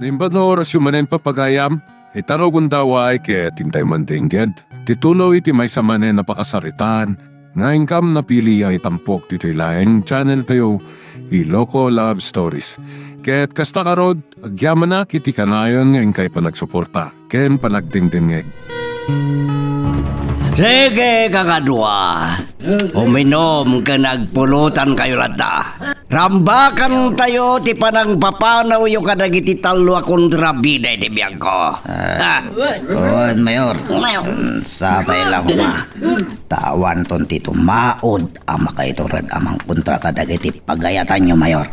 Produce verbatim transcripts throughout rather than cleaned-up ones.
Naimbag nga orasyo manen, papagayam, ita rugonda, ket intay man dengged ti tuloy ti maysa manen a pakasaritaan nga inkam napili a itampok ditoy laeng channel tayo, Ilocos Love Stories. Ket kasta ngarud, agyamanak iti kanayon nga inkay panagsuporta ken panagdengdengngeg. Sige, kakadua. Uminom ken agpulutankayo latta. Rambakantayo ti panangpapanawyo kadagiti tallo a kontrabida iti biagko. Ah, ah. Wen, Mayor. Mayor. Mm, sapay la koma. Ta awanton ti tumaud a makaitured a mangkontra kadagiti pagayatanyo, Mayor.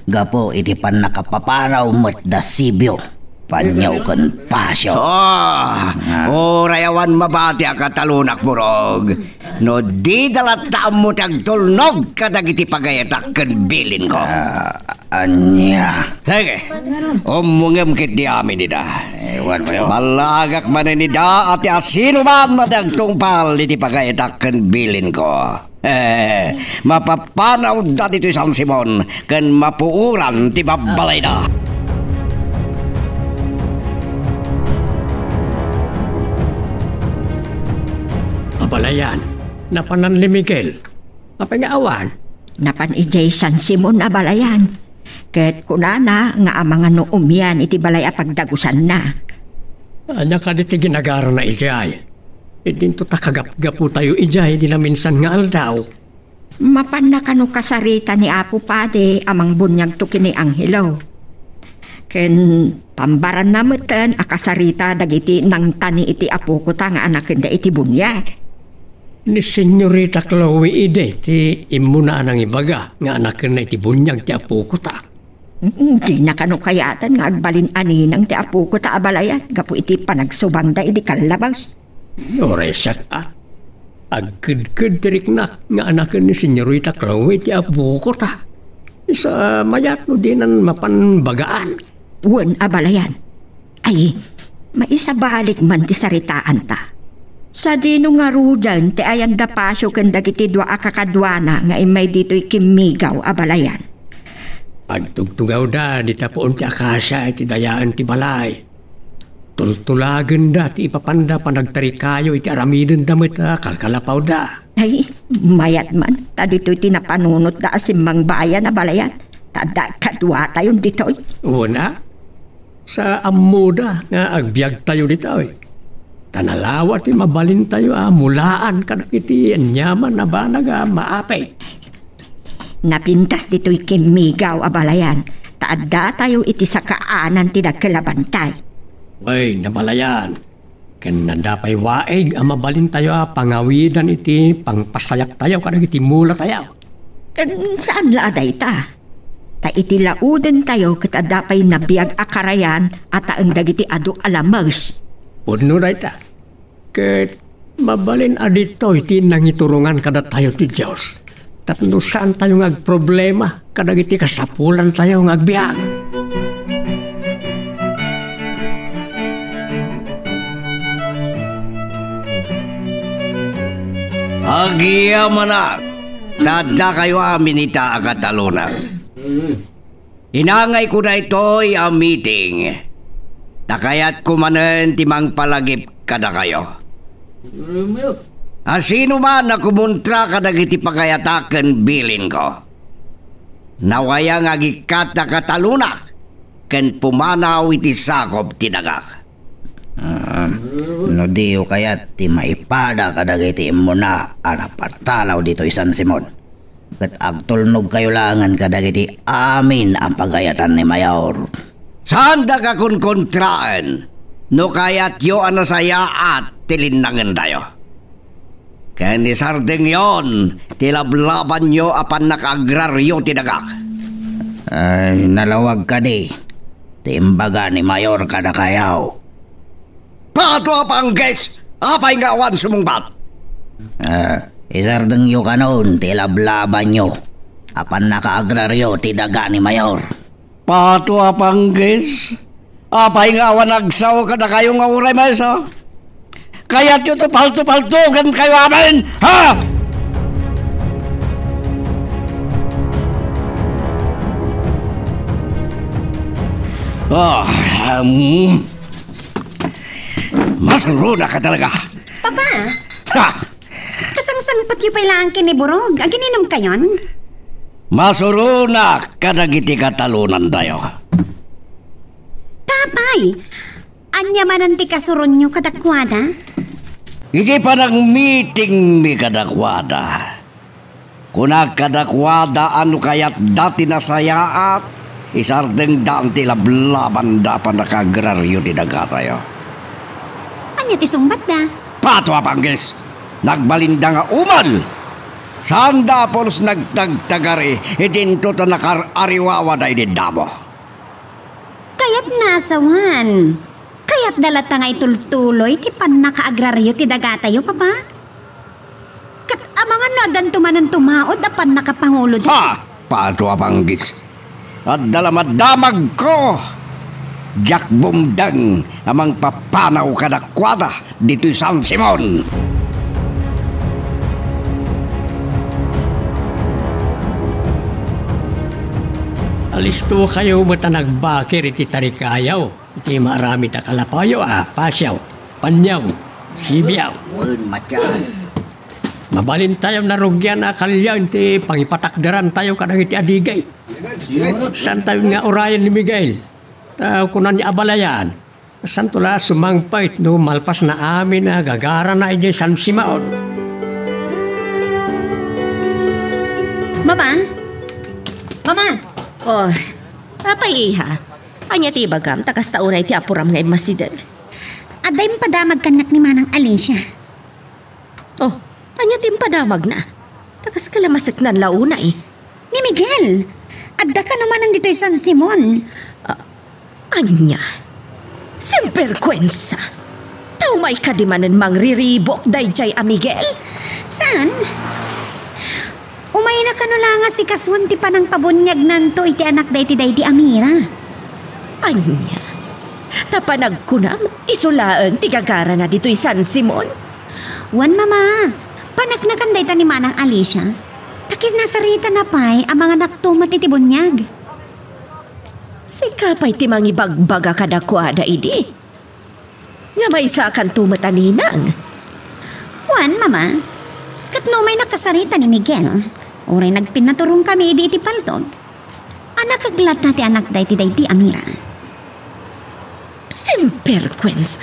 Gapu iti pannakapapanaw met da Sibio, Panyaw ken Pasio. Ah, ah. Uray awan mabati a katalunak, Murog. No dida latta ammo ti agtulnog kadagiti pagayatak ken bilinko. Ah, ania? Sige, ummongem ketdi amin ida. Eh, wan mo yun. Ballagak manen ida a ti asinoman a ti agtungpal iti pagayatak ken bilinko. Eh, mapapanawda ditoy San Simon ken mapuoran ti babbalayda. Abalayan, napanan ni Miguel. Apay nga awan? Napan idiay San Simon a balayan. Ket kunana nga amangan no umian iti balay a pagdagusanna. Ania kadi ti ginagarana idiay? Idinto ta kagapgaputayo idiay di naminsan nga aldaw. Mapanna kano kasarita ni Apo Padi a mangbuniagto ken ni Angelo. Ken pambaranna metten a kasarita dagiti nangtani iti apokota nga anakenda iti buniag. Ni Senyorita Chloe idi ti immuna a nangibaga nga anakenna iti buniag ti apokota. Mm, dina kano kayaten nga agbalin a ninang ti apokota a balayan gapu iti panagsubangda idi kallabas. Uray siak a, agkedked ti riknak nga anaken ni Senyorita Chloe ti apokota. Isu a mayat no dinan mapan bagaan. Wen a balayan. Ay, maisabalik man ti saritaanta. Sadino ngaruden ti ayan da Pasio ken dagiti dua a kakaduana nga immay ditoy kimmigaw a balayan? Agtugtugawda dita puon ti akasia iti dayaen ti balay. Tultulagenda ti ipapanda panagtarikayo iti aramidenda met a kalkalapawda. Ay, mayat man, ta ditoy ti napanunotda a simmangbayan a balayan, ta adda kaduatayon ditoy. Una, sa ammoda nga agbiagtayo ditoy. Ta nalawa ti mabalintayo a mulaan kadagiti aniaman a banag a maapay. Napintas ditoy kimmigaw a balayan, ta addatayo iti sakaanan ti dakkel a bantay. Wen a balayan, ken adda pay waig a mabalintayo a pangawidan iti pangpasayaktayo kadagiti mulatayo. Ken saan la a dayta? Ta iti laudentayo ket adda pay nabiag a karayan a taeng dagiti adu a lames. Pudno dayta. Ket mabalin a ditoy ti nangiturongan kadatayo ti Dios tapno saantayo nga agproblema kadagiti kasapulantayo nga agbiag. Agyamanak, ta addakayo amin ita a katalonak. Inangayko daytoy a meeting, ta kayatko manen ti mangpalagip kadakayo. A sino man a kumontra kadagiti pagayatak ken bilinko, nawaya nga agikkat a katalonak ken pumanaw iti sakop ti dagak. Ah, no diyo kayat ti maipada kadagiti immuna a napatalaw ditoy San Simon, ket agtulnogkayo laengen kadagiti amin a pagayatan ni Mayor. Saandak a konkontraen no kayatyo a nasayaat ti linnangendayo. Ken isardengyon ti lablabanyo a pannakaagraryo ti dagak. Ay, nalawag kadi ti imbaga ni Mayor kadakayo. Pato a pangges! Apay nga awan sumungbat? Ah, isardengyo kanon ti lablabanyo a pannakaagraryo ti daga ni Mayor. Pato a pangges! Apay nga awan agsao kadakayo nga uray maysa? Kayatyo ti palto-paltogenkayo amin, ha? Ah, um, masuronak talaga. Papa, Ha! Kasangsangpetyo pay laeng ken ni Burog. Agininumkayon? Masuronak kadagiti katalonantayo. Apay, ania manen ti kasuronyo kadakuada? Iti panagmitingmi kadakuada, kunak kadakuada a no kayatda ti nasayaat, isardengdan ti lablabanda a pannakaagraryo ti dagatayo. Ania ti sungbatda? Pato a panggis! Nagbalinda nga umel! Saanda a pulos nagtagtagari, idinto ta nakar-ariwawada idi damo. Kayatna a sawen. Kayatda latta nga itultuloy ti pannakaagraryo ti dagatayo, Papa? Ket amangan no addanto manen tumaud a pannakapanguloda. Ha! Pato a panggis! Adda la madamagko! Diak bumdeng a mangpapanaw kadakuada ditoy San Simon. Alistokayo met a nagbakir iti tarikayaw iti maaramid a kalapayo a pasiaw, paniaw, sibiaw. Wen, matyan. Mabalintayo narugian a kaliaw iti pangipatakderantayo kadagiti adigay. Saantayo nga urayen ni Miguel. Ta kuna ni abalayan, Santo la sumangpet no malpasna amin a gagarana idiay San Simon. Mama? Mama? Oh, apay, iha? Ania ti ibagam? Ta kasta unay ti apuram nga immasideg. Adda impadamag kaniak ni Manang Alicia. Oh, ania ti impadamagna? Ta kas kalamaseknan la unay. Ni Miguel, adda kano manen ditoy San Simon. Ah, ania? Simperkuensa! Ta umay kadi manen mangriribuk daydiay a Miguel? Saan? Umayna kano la nga sikasuen ti panangpabuniagnanto iti anakda iti daydi a Mira. Ania? Ta panagkunam, isu laeng ti gagarana ditoy San Simon? Wen, Mama. Paneknekan dayta ni Manang Alicia. Ta kinasaritana pay a manganakto met iti buniag. Sika pay ti mangibagbaga kadakuada idi. Nga maysakanto met a ninang. Wen, Mama. Ket no umay nakasarita ni Miguel, uray nagpinnaturongkami idi iti paltog, anakek latta ti anakda iti daydi a Mira. Simperkuensa!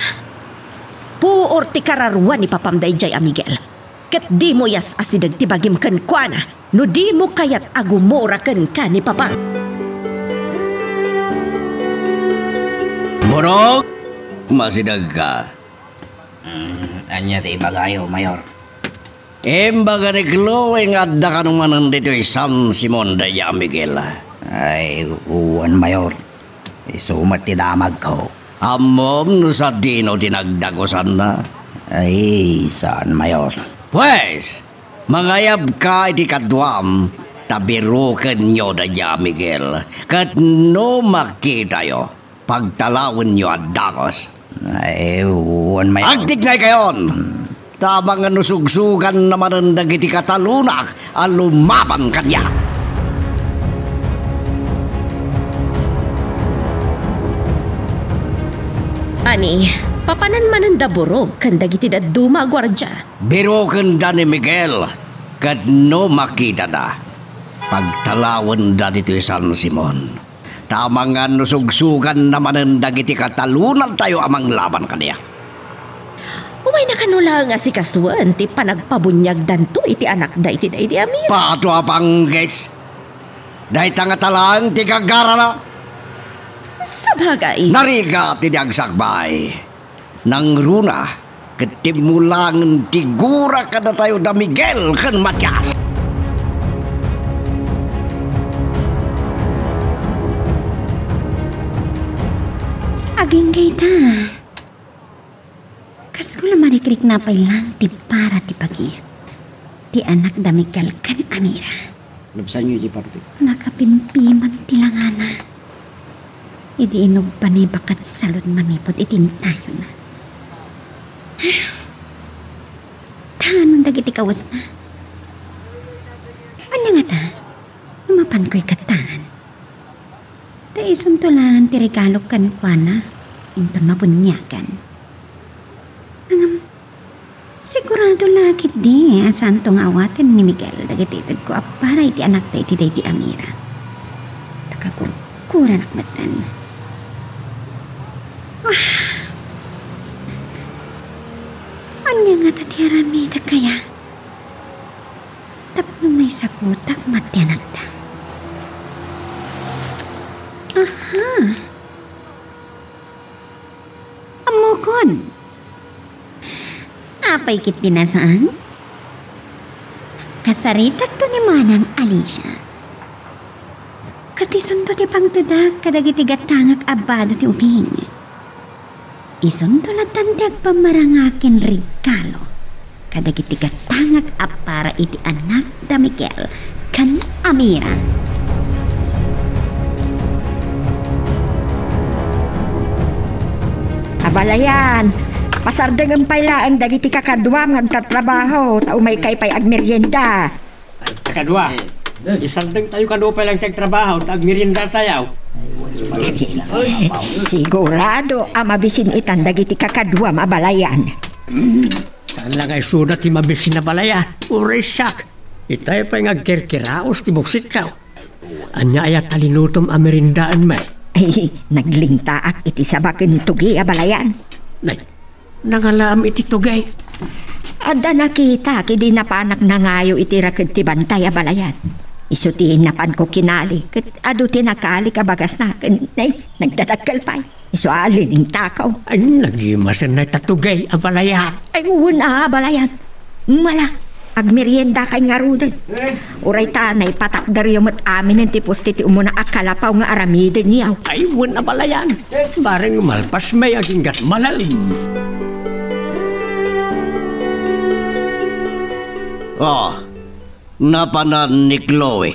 Puor ti kararuan ni papam daydiay a Miguel. Ket dimo yas-asideg ti bagim kenkuana no dimo kayat a gumura kenka ni papa. Burog, masidegka. Mm, ania ti ibagayo, Mayor? Imbaga ni Chloe nga adda kano manen ditoy San Simon daydiay a Miguel. Ay, wen, Mayor. Isu met ti damagko. Ammom no sadino ti nagdagusanna? Ay, saan, Mayor. Pues, mangayabka iti kaduam, ta birokenyo daydiay a Miguel. Ket no makitayo, pagtalawenyo a dagus. Ay, wen, Mayor. Agtignaykayon! Hmm. Ta amangan no sugsuganna manen dagiti katalonak a lumaban kaniak. Ani, papanan manen da Burog ken dagiti dadduma a guardia. Birokenda ni Miguel, ket no makitada, pagtalawenda ditoy San Simon. Ta amangan no sugsuganna manen dagiti katalonantayo a manglaban kaniak. Umayna kano laeng a sikasuen ti panagpabuniagdanto iti anakda iti daydi a Mira. Pato a panggis! Dayta ngata laeng ti gagarana. Sabagay. Narigat ti agsakbay. Nangruna ket timmulangen ti gura kadatayo da Miguel ken Matias. Agingga ita. Kasko la marikrikna pay laeng ti para ti pagiyem ti anak da Miguel ken Amira. Nabsanyo iti parti. Nakapimpiman ti langana. Idi inugba ni bakat salud manipud iti intayona. Taanon dagiti kawesna. Ania ngata? No mapankoy kataan. Ta isunto laeng ti regalok kenkuana, inton mabuniagan. Ngem, sigurado la ketdi a saanto nga awaten ni Miguel dagiti itedko a para iti anakda iti daydi a Mira. Ta kagurguranak metten. Ah! Ania ngata ti aramidek kaya? Tapno maisaputak met ti anakda. Aha! Ammokon! Apay ketdi a saan? Kasaritakto ni Manang Alicia. Ket isunto ti pangtedak kadagiti gatangak a bado ti ubing. Isunto lattan ti agpammaranga ken regalo kadagiti gatangak a para iti anakda Miguel ken Amira. Abalayan, pasardengem pay laeng dagiti kakaduam nga agtatrabaho ta umaykay pay agmerienda. Kadua, isardengtayo kano pay laeng ti agtrabaho ta agmeriendatayo. Sigurado a mabisin itan dagiti kakaduam, Abalayan. Saan la nga isuda ti mabisin, Abalayan. Uray siak. Itay pay nga agkirkiraos ti buksitko. Ania aya ti linutom a meriendaem, May? Ay, naglingtaak iti saba ken tugi, Abalayan. Nay, nangalaam iti tugi. Adda nakitak idi napanak nangayo iti raked ti bantay, Abalayan. Isu ti napanko kinali, ket adu ti nakalik a bagasna, ken, ay, nagdadakkel pay. Isu a liningtakaw. Ay, nagimasen dayta tugi, Abalayan. Ay, wen a, Abalayan. Mala, agmeriendakay ngaruden. Uray ta naipatakderyo met aminen ti pusti ti umuna a kalapaw nga aramidenyo. Ay, wen, Abalayan. Bareng malpas met aginggat malem. Oh, napanan ni Chloe.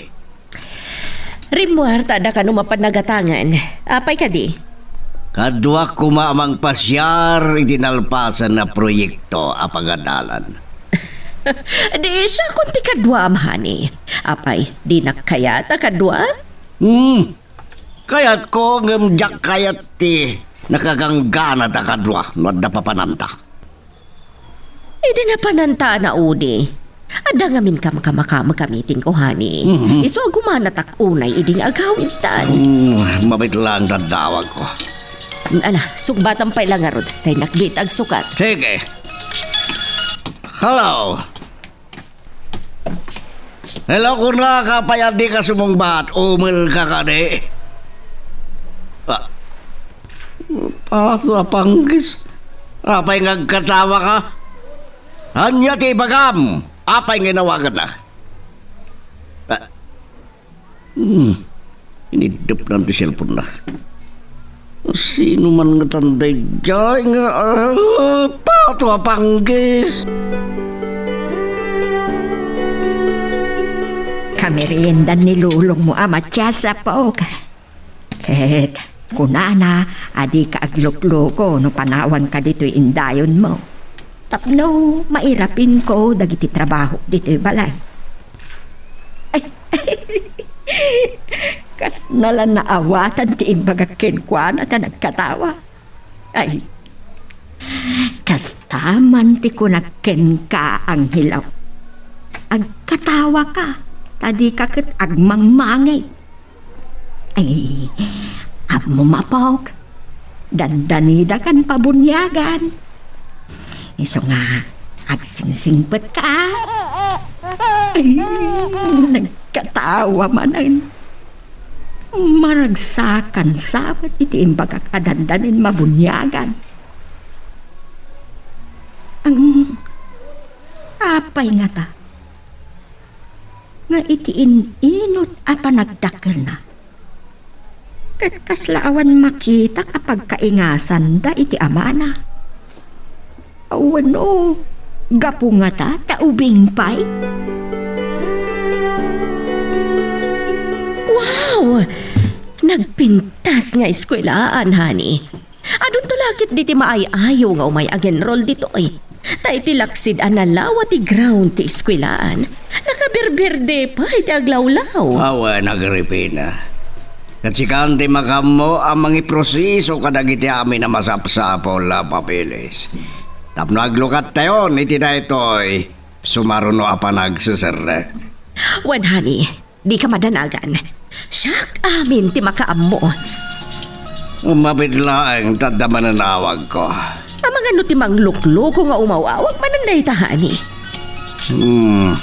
Rimmuar ta adda kano mapan nagatangen. Apay kadi? Kaduak koma a mangpasiar iti nalpasen a proyekto a pagadalan. Di siakon ti kaduam, honey. Apay, dinak kayat a kadua? Hmm. Kayatko, ngem diak kayat ti nakaganggana ta kadua no adda papananta. Idi napananta a naudi, adda ngamin kamkamaka-, makamitingko, honey. Mhm. Isu a gumanatak unay idi nga agawidtan. Mm, mabit lang daddawagko. Ala, sukbatan pay la ngarud, ta innak dita agsukat. Sige. Hello. Hello, kunaka, apay a dika sumungbat? Umelka kadi? Ah. Paso a panggis. Apay nga agkatawaka? Ania ti ibagam? Apay nga inawaganna? Ah. Hmm. Iniddepna ti cellphone-na. Sino man ngatan daydiay nga, ah, pato a panggis? Kameriendan ni lulongmo a Matias, apok. Ket kunana a dika aglukloko no panawanka ditoy indayonmo. Tapno mairapinko dagiti trabahok ditoy balay. Ay, kasna la naawatan ti imbagak kenkuana ta nagkatawa. Ay, kasta man ti kunak kenka, Angelo. Agkatawaka, ta dika ket agmangmangit. Ay, ammom, apok, dandanidakan pabuniagan. Isu nga, agsingsingpetka. Ay, nagkatawa manen. Maragsakan sa met iti imbagak a dandanin mabuniagan. Ang apay ngata? Nga iti in-inut a panagdakkelna, ket kasla awan makitak a pagkaingasanda iti amana. Wenno, gapu ngata ta ubing pay? Wow! Nagpintas nga eskuelaan, honey. Adunto la ketdi ti maay-ayo nga umay ag-enroll ditoy. Ta iti laksid a nalawa ti ground ti eskuelaan, nakaberberde pay ti aglawlaw. Awan, Agripina. Ket sikan ti makaammo a mangiproseso kadagiti amin a masapsapul a papeles. Tapno aglukattayon iti daytoy sumaruno a panagseserrek. Wen, honey, dika madanagan. Siak amin ti makaammo. Umapit laeng ta adda mananawagko. Amangan no ti manglukloko nga umaw-awag manen dayta, honey. Hmm.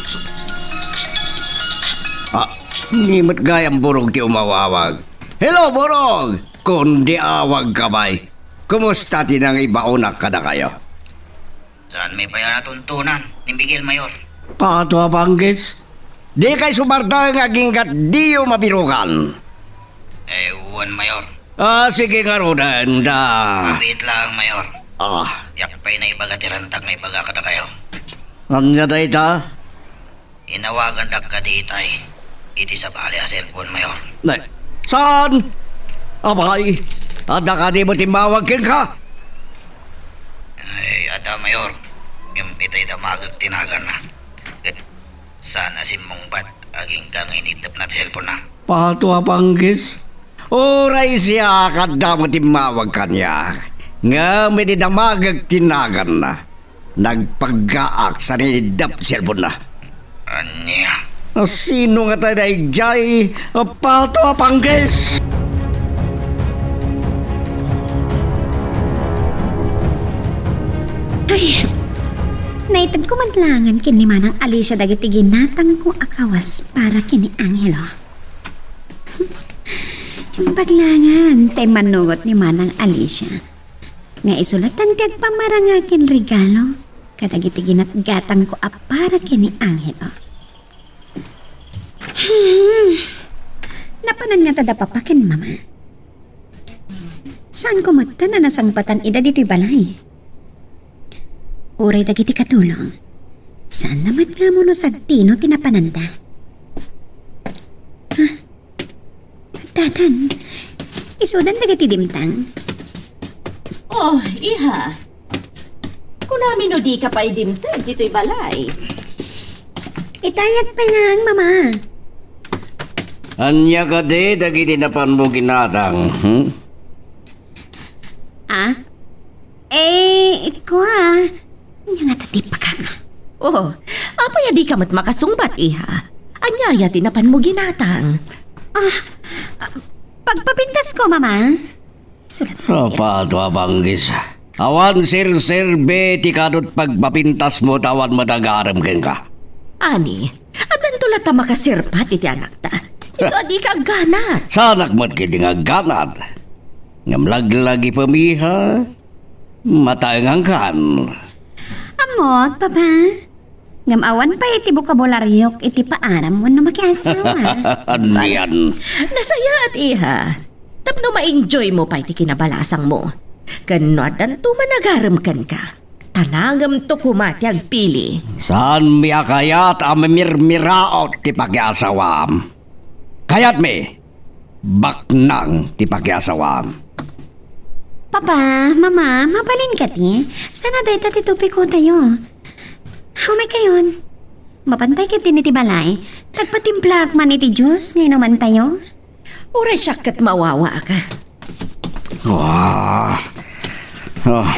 Ah, ni met gayam Borog ti umaw-awag. Hello, Borog! Kundi awagka pay. Kumusta ti nangibaonak kadakayo? Saanmi pay a natuntunan ni Miguel, Mayor. Pato a panggis. Dikay sumarda nga aginggat diyo mabirukan. Eh, wen, Mayor. Ah, sige ngaruden, da. Wait lang, Mayor. Ah. Diak pay naibaga ti rantag nga ibaga kadakayo. Ania dayta? Inawagandak kadi itay iti sabali a cellphone, Mayor. Nay, saan? Apay, adda kadi met immawag kenka? Ay, adda, Mayor. Ngem itay damagek ti naganna. Ket saan a simmungbat agingga nga iniddepna ti cellphone-na. Pato a panggis. Uray siak, adda met immawag kaniak. Ngem iti damagek ti naganna, nagpaggaak sa iniddep ti cellphone-na. Ania? A, sino ngata daydiay a pato a panggis? Ay, naitedko met laengen ken ni Manang Alicia dagiti ginatangko a kawas para ken ni Angelo. Imbag laengen ta immanugot ni Manang Alicia nga isu latta ti agpamaranga ken regalo kadagiti ginatgatangko a para ken ni Angelo. Hmm. Napanan ngata da papa ken mama? Saanko met a nasangpatan ida ditoy balay? Uray dagiti katulong, saanna met nga ammo no sadino ti napananda. Ha? Addadan, isudan dagiti dimtang. Oh, iha. Kunami no dika pay dimteng ditoy balay. Itayak pay laeng, Mama. Ania kadi dagiti napanmo ginatang, hmm? Ah? Eh, kua, ania ngata ti pakaka? Oh, apay a dika met makasungbat, iha? Ania aya ti napanmo ginatang? Ah, ah, pagpapintasko, Mama. Sulat. Apato a panggis. Awan serserbi ti kadut pagpapintasmo ta awan met agarem kenka. Ani, addanto latta makaserpat iti anakta. Isu a dika agganat. Saanak met ketdi nga agganat. Ngem laglagipem, iha, mataengankan. Ammok, Papa. Ngem awan pay iti bokabularyo iti paaram wenno makiasawa. Anian? Nasayaat, iha. Tapno ma-enjoy mo pay ti kinabalasangmo. Ken no addanto man agarem kenka, ta nangemto koma ti agpili. Saanmi a kayat a mamirmiraot ti pakiasawam. Kayatmi, baknang ti pakiasawam. Papa, Mama, mabalin kadi? Sana dayta ti topikotayo. Umaykayon. Mapantay ketdin iti balay. Nagpatimplaak man iti juice nga inumantayo. Uray siak ket mawawaak. Ah. Ah.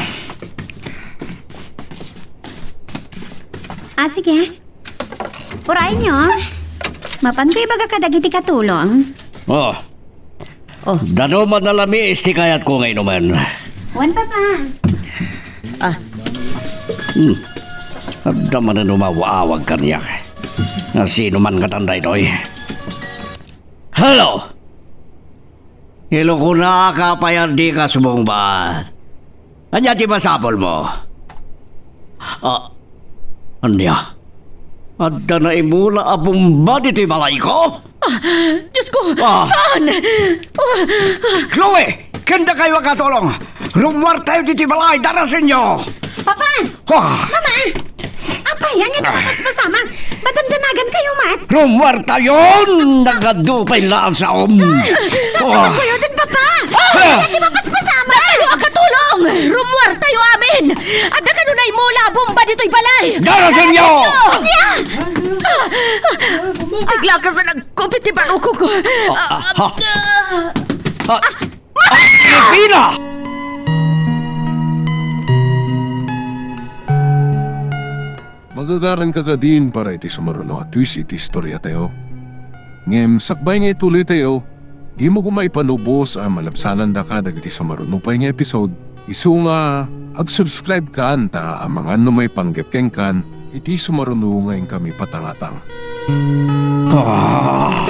Ah, sige. Urayenyo. Mapanko ibaga kadagiti katulong. Oh. Oh. Danuman a lamis ti kayatko nga inumen. Wen, Papa. Ah. Hmm. Adda manen umaw-awag kaniak. Nga sino man ngatan daytoy? Hello! Hello, kunaka pay a dika sumungbat. Ania ti masapulmo? Ah, ania? Adda naimula a bomba ditoy balayko? Ah, Diyos ko! Ah. Saan? Ah, ah. Chloe! Ken dakayo a katulong! Rummuartayo ditoy balay, darasenyo! Papa! Ah. Mama! Apay, ania ti Ah. papaspasamak? Madandanagan kayo met? Rummuartayon! Nagadu pay la a saom! Ah, saan Ah. kayo den, Papa? Pa! Ah! Ania ti mapaspasamak? Dakayo a katulong! Rummuartayo amin! Adda kanunay mula a bomba ditoy balay! Darasenyo! Ania? Aglakas na nagkupit ti barukongko. Ah, ah, ha? Ah, ah, Pina! Magagaranka kadin para iti sumaruno a twist iti istoriatayo. Ngem sakbay nga ituloytayo, dimo koma ipanubos a malabsanandaka dagiti sumaruno pay nga episode, isu nga ag-subscribe kan ta amangan no maipanggep kenkan iti sumaruno nga inkami patangatang. Ah.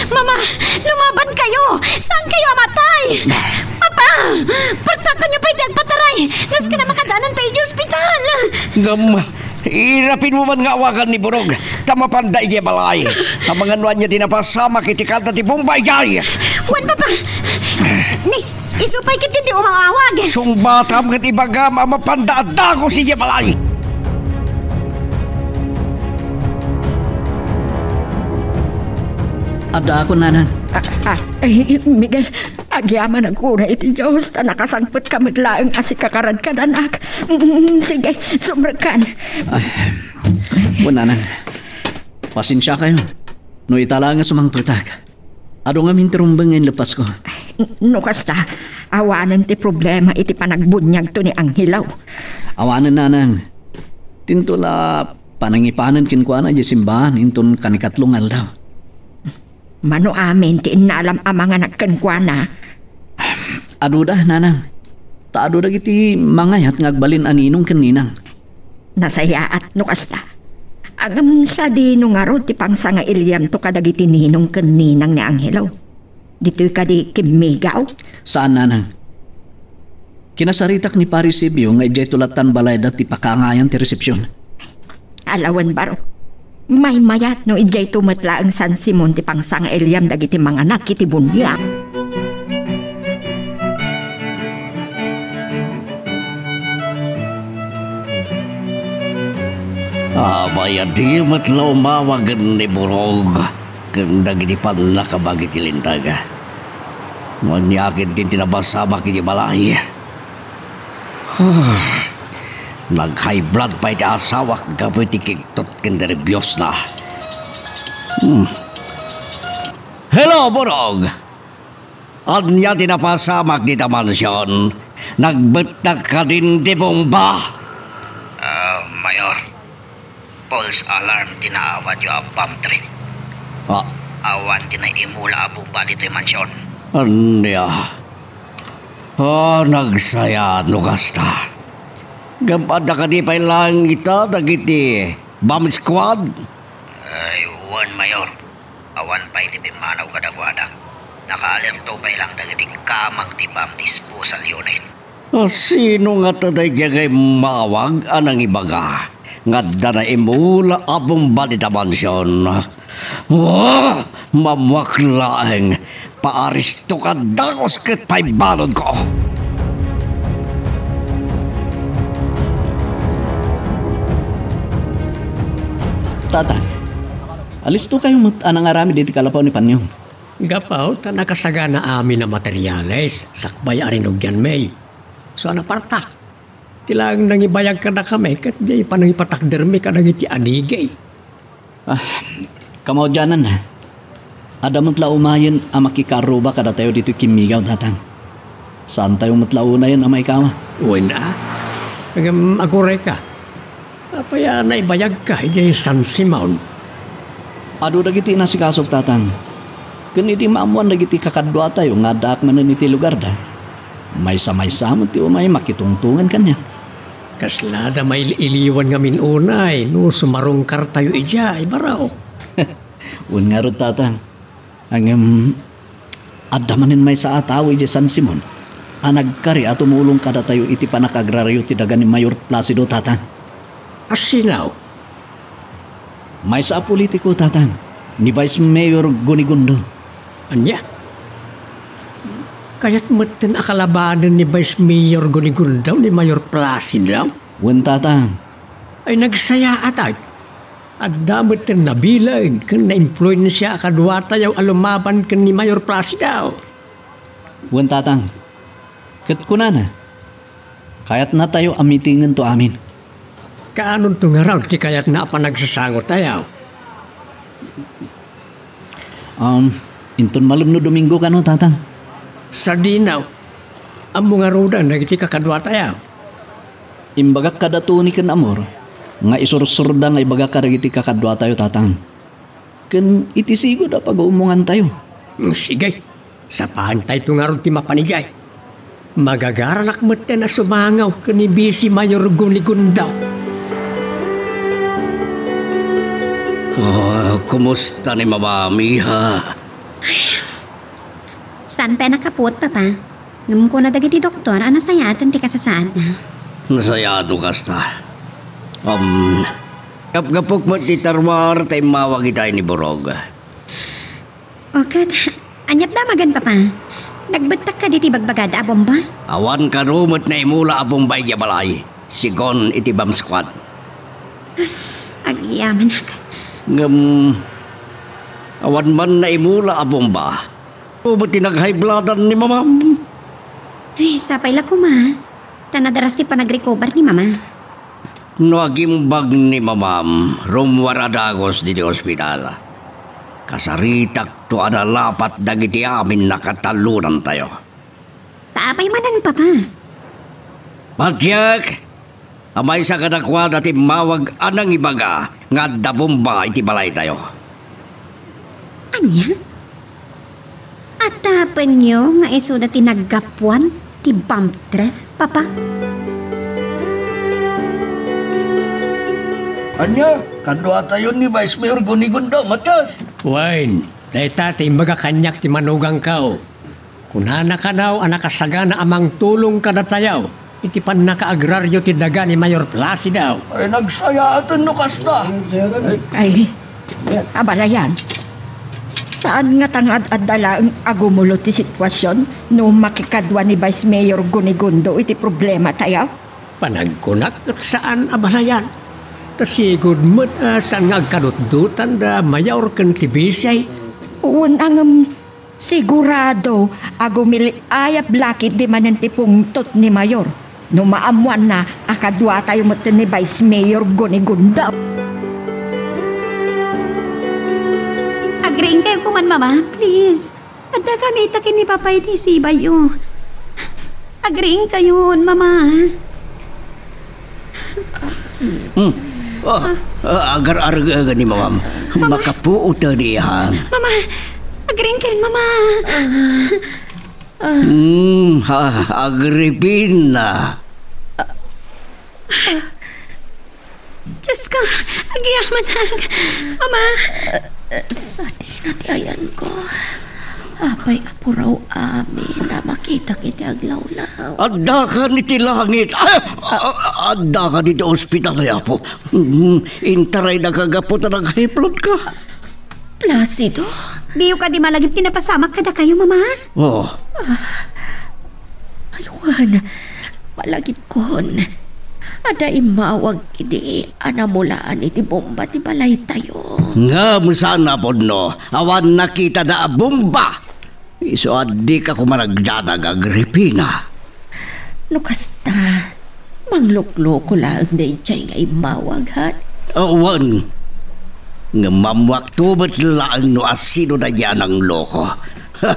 Mama, lumaban kayo! Saan kayo amatay? Papa! Pagtatanyo pa iti agpataray! Nasken a makadanan tayo iti ospital! Ngem, irapidmo man nga awagan ni Burog, ta mapanda idiay balay. Amangan no ania ti napasamak iti kanda ti bomba idiay. Wen, Papa! Ni, isu pay ket dindi umawawag. Sungbatam ket ibagam a mapanda a dagus idiay balay. Addaakon, Nanang. Ah, ah, ay, Miguel, agyamanak unay iti Dios, ta nakasangpetka met laeng a sika kadkadanak. Mm, sige, sumrekkan. Ay, wen, Nanang. Pasensiakayo no ita laeng a sumangpetak. Adu ngamin ti rumbeng nga inleppasko. N-, no kasta, awanen ti problema iti panagbuniagto ni Angelo. Awanen, Nanang. Dinto la panangipanen kenkuana idiay simbahan inton kanikatlo nga aldaw. Mano amin ti innalam a manganak kenkuana? Aduda, Nanang. Ta adu dagiti mangayat nga agbalin a ninong ken ninang. Nasayaat no kasta. Ngem sadino ngarud ti pangsangailiamto kadagiti ninong ken ninang ni Angelo? Ditoy kadi kimmigaw? Saan, Nanang. Kinasaritak ni Pari Sibio nga idiayto lattan balayda ti pakaangayan ti resepsion. Ala wen baro. Maymayat no idiayto met laeng San Simon ti pangsangailiam dagiti manganak iti buniag. Apay a di met la umawagen ni Burog ken dagiti pannakabag iti linteg? Ania ketdin ti napasamak iti balay? Nag-high blood pay ti asawak gapu iti kigtot ken nerbiosna. Hmm. Hello, Burog! Ania ti napasamak dita mansion? Nagbettak kadin ti bomba? Ah, Mayor, false alarm ti naawatyo a bomb threat. Ah. Awan ti naimula a bomba ditoy mansion. Ania? Ah, nagsaya no kasta. Ngem adda kadi pay laeng ita dagiti bomb squad? Ay, wen, Mayor. Awan pay ti pimmanaw kadakuada. Nakaalerto pay lang dagiti kamang ti bomb disposal unit. A, sino ngata daydiay nga immawag a nangibaga nga adda naimula a bomba dita mansion? Wa! Mammuak laeng. Paaresto ka dagus ket paibaludko. Tatang, alistokayo met a nangaramid iti kalapaw ni Panyong. Gapu ta nakasagana amin a materiales sakbay a rinugian, May. So, a napartak. Ti laeng nangibayag kadakami ket diay panangipatakdermi kadagiti anigi. Ah, kamaudianan, adda met la umayen a makikarruba kadatayo ditoy kimmigaw, Tatang. Saantayo met la unayen a maikawa. Wen a? Ngem agurayka. Apay a naibayagka idiay San Simon? Adu dagiti inasikasok, Tatang. Ken idi maammoan dagiti kakaduatayo nga addaak manen iti lugarda, maysa-maysa met ti umay makitungtongan kaniak. Kasla da mail-iliwan ngamin unay no sumarungkartayo idiay, Barok. Wen ngarud, Tatang. Ngem, adda manen maysa a tao idiay San Simon a nagkari a tumulong kadatayo iti pannakagraryo ti daga ni Mayor Placido, Tatang. A sino? Maysa a politiko, Tatang, ni Vice Mayor Gunigundo. Ania? Kayat metten a kalabanen ni Vice Mayor Gunigundo ni Mayor Placido? Wen, Tatang. Ay, nagsayaat, ay. Adda metten nabileg ken naimpluensia a kaduatayo a lumaban ken ni Mayor Placido. Wen, Tatang. Ket kunana, kayatnatayo a mitingen to amin. Kaanonto ngarud ti kayatna a panagsasangotayo? Um, inton malem no Domingo kano, Tatang? Sadino? Ammo ngaruden dagiti kakaduatayo? Imbagak kada Tony ken Amor nga isursurda nga ibagak kadagiti kakaduatayo, Tatang. Ken iti sigud a pag-uumongantayo. Sige, sapaantayto ngarud ti mapan idiay. Magagaranak metten a sumangaw ken ni Bisi Mayor Gunigondo. Ah, kumusta ni Mamam, iha? Saan pay a nakapuot, Papa? Ngem kuna dagiti doktor a nasayaaten ti kasasaadna. Nasayaat no kasta. Um, gapgapok met ti tarwar ta immawag itay ni Borog. O ket, ania ti damagen, Papa? Nagbettak kadi ti bagbagada a bomba? Awan kano met naimula a bomba idiay balay, segun iti bomb squad. Agyamanak. Ngem, awan man naimula a bomba. Ubo ti nag-high bloodan ni Mamam. Ay, sapay la koma. Ta nadaras ti panagrecover ni Mama. No agimbag ni Mamam, rummuar a dagus ditoy ospital. Kasaritakto a nalapat dagiti amin a katalonantayo. Ta apay manen, Papa? Patiek! A maysa kadakuada ti immawag a nangibaga nga adda bomba iti balaytayo. Ania? Atapenyo nga isuda ti naggapuan ti bomb threat, Papa? Ania? Kaduatayo ni Vice Mayor Gunigondo, Matias? Wen, dayta ti imbaga kaniak ti manugangko. Kunana kano a nakasagana a mangtulong kadatayo iti pannakaagraryo ti daga ni Mayor Placido. Ay, nagsayaaten no kasta. Ay, abalayan. Saan nga tangad adda laeng a gumulo ti sitwasion no makikadua ni Vice Mayor Gunigondo iti problematayo? Panagkunak ket saan a balayan. Ta sigud met a saan nga agkadutdotan da Mayor ken ti Bisi. Wen, ngem sigurado a gumili-ayab la ketdi manen ti pungtot ni Mayor no maammoanna a kaduatayo met ni Vice Mayor Gunigondo. Agriingkayo koma, Mama, please. Adda kami ita ken ni Papa iti sibayyo. Agriingkayon, Mama. Hmm. Ah, ah, agar-arga ni Mamam. Mama. Makapuot a diyan. Mama, agriingkayon, Mama. Hmm, ha, Agripina. Diosko, agyamanak. Ama. Sadino ti ayanko? Apay a puraw amin a makitak iti aglawlaw? Addakan iti langit. Ah! Ah, addakan iti ospital, Apo. Mm, intarayda ka gapu ta naghiplot ka. Placido? Diyo kadi malagip ti napasamak kadakayo, Mama? Oh. Ah, ay, wen, malagipkon. Adda immawag idi a namulaan iti bomba ti balaytayo. Ngem saan a pudno, awan nakitada a bomba. Isu a dika koma nagdanag, Agripina. No kasta, manglukloko laeng daydiay nga immawag, han? Awan. Ngem mammuakto met laeng no asino daydiay a nangloko. Ha,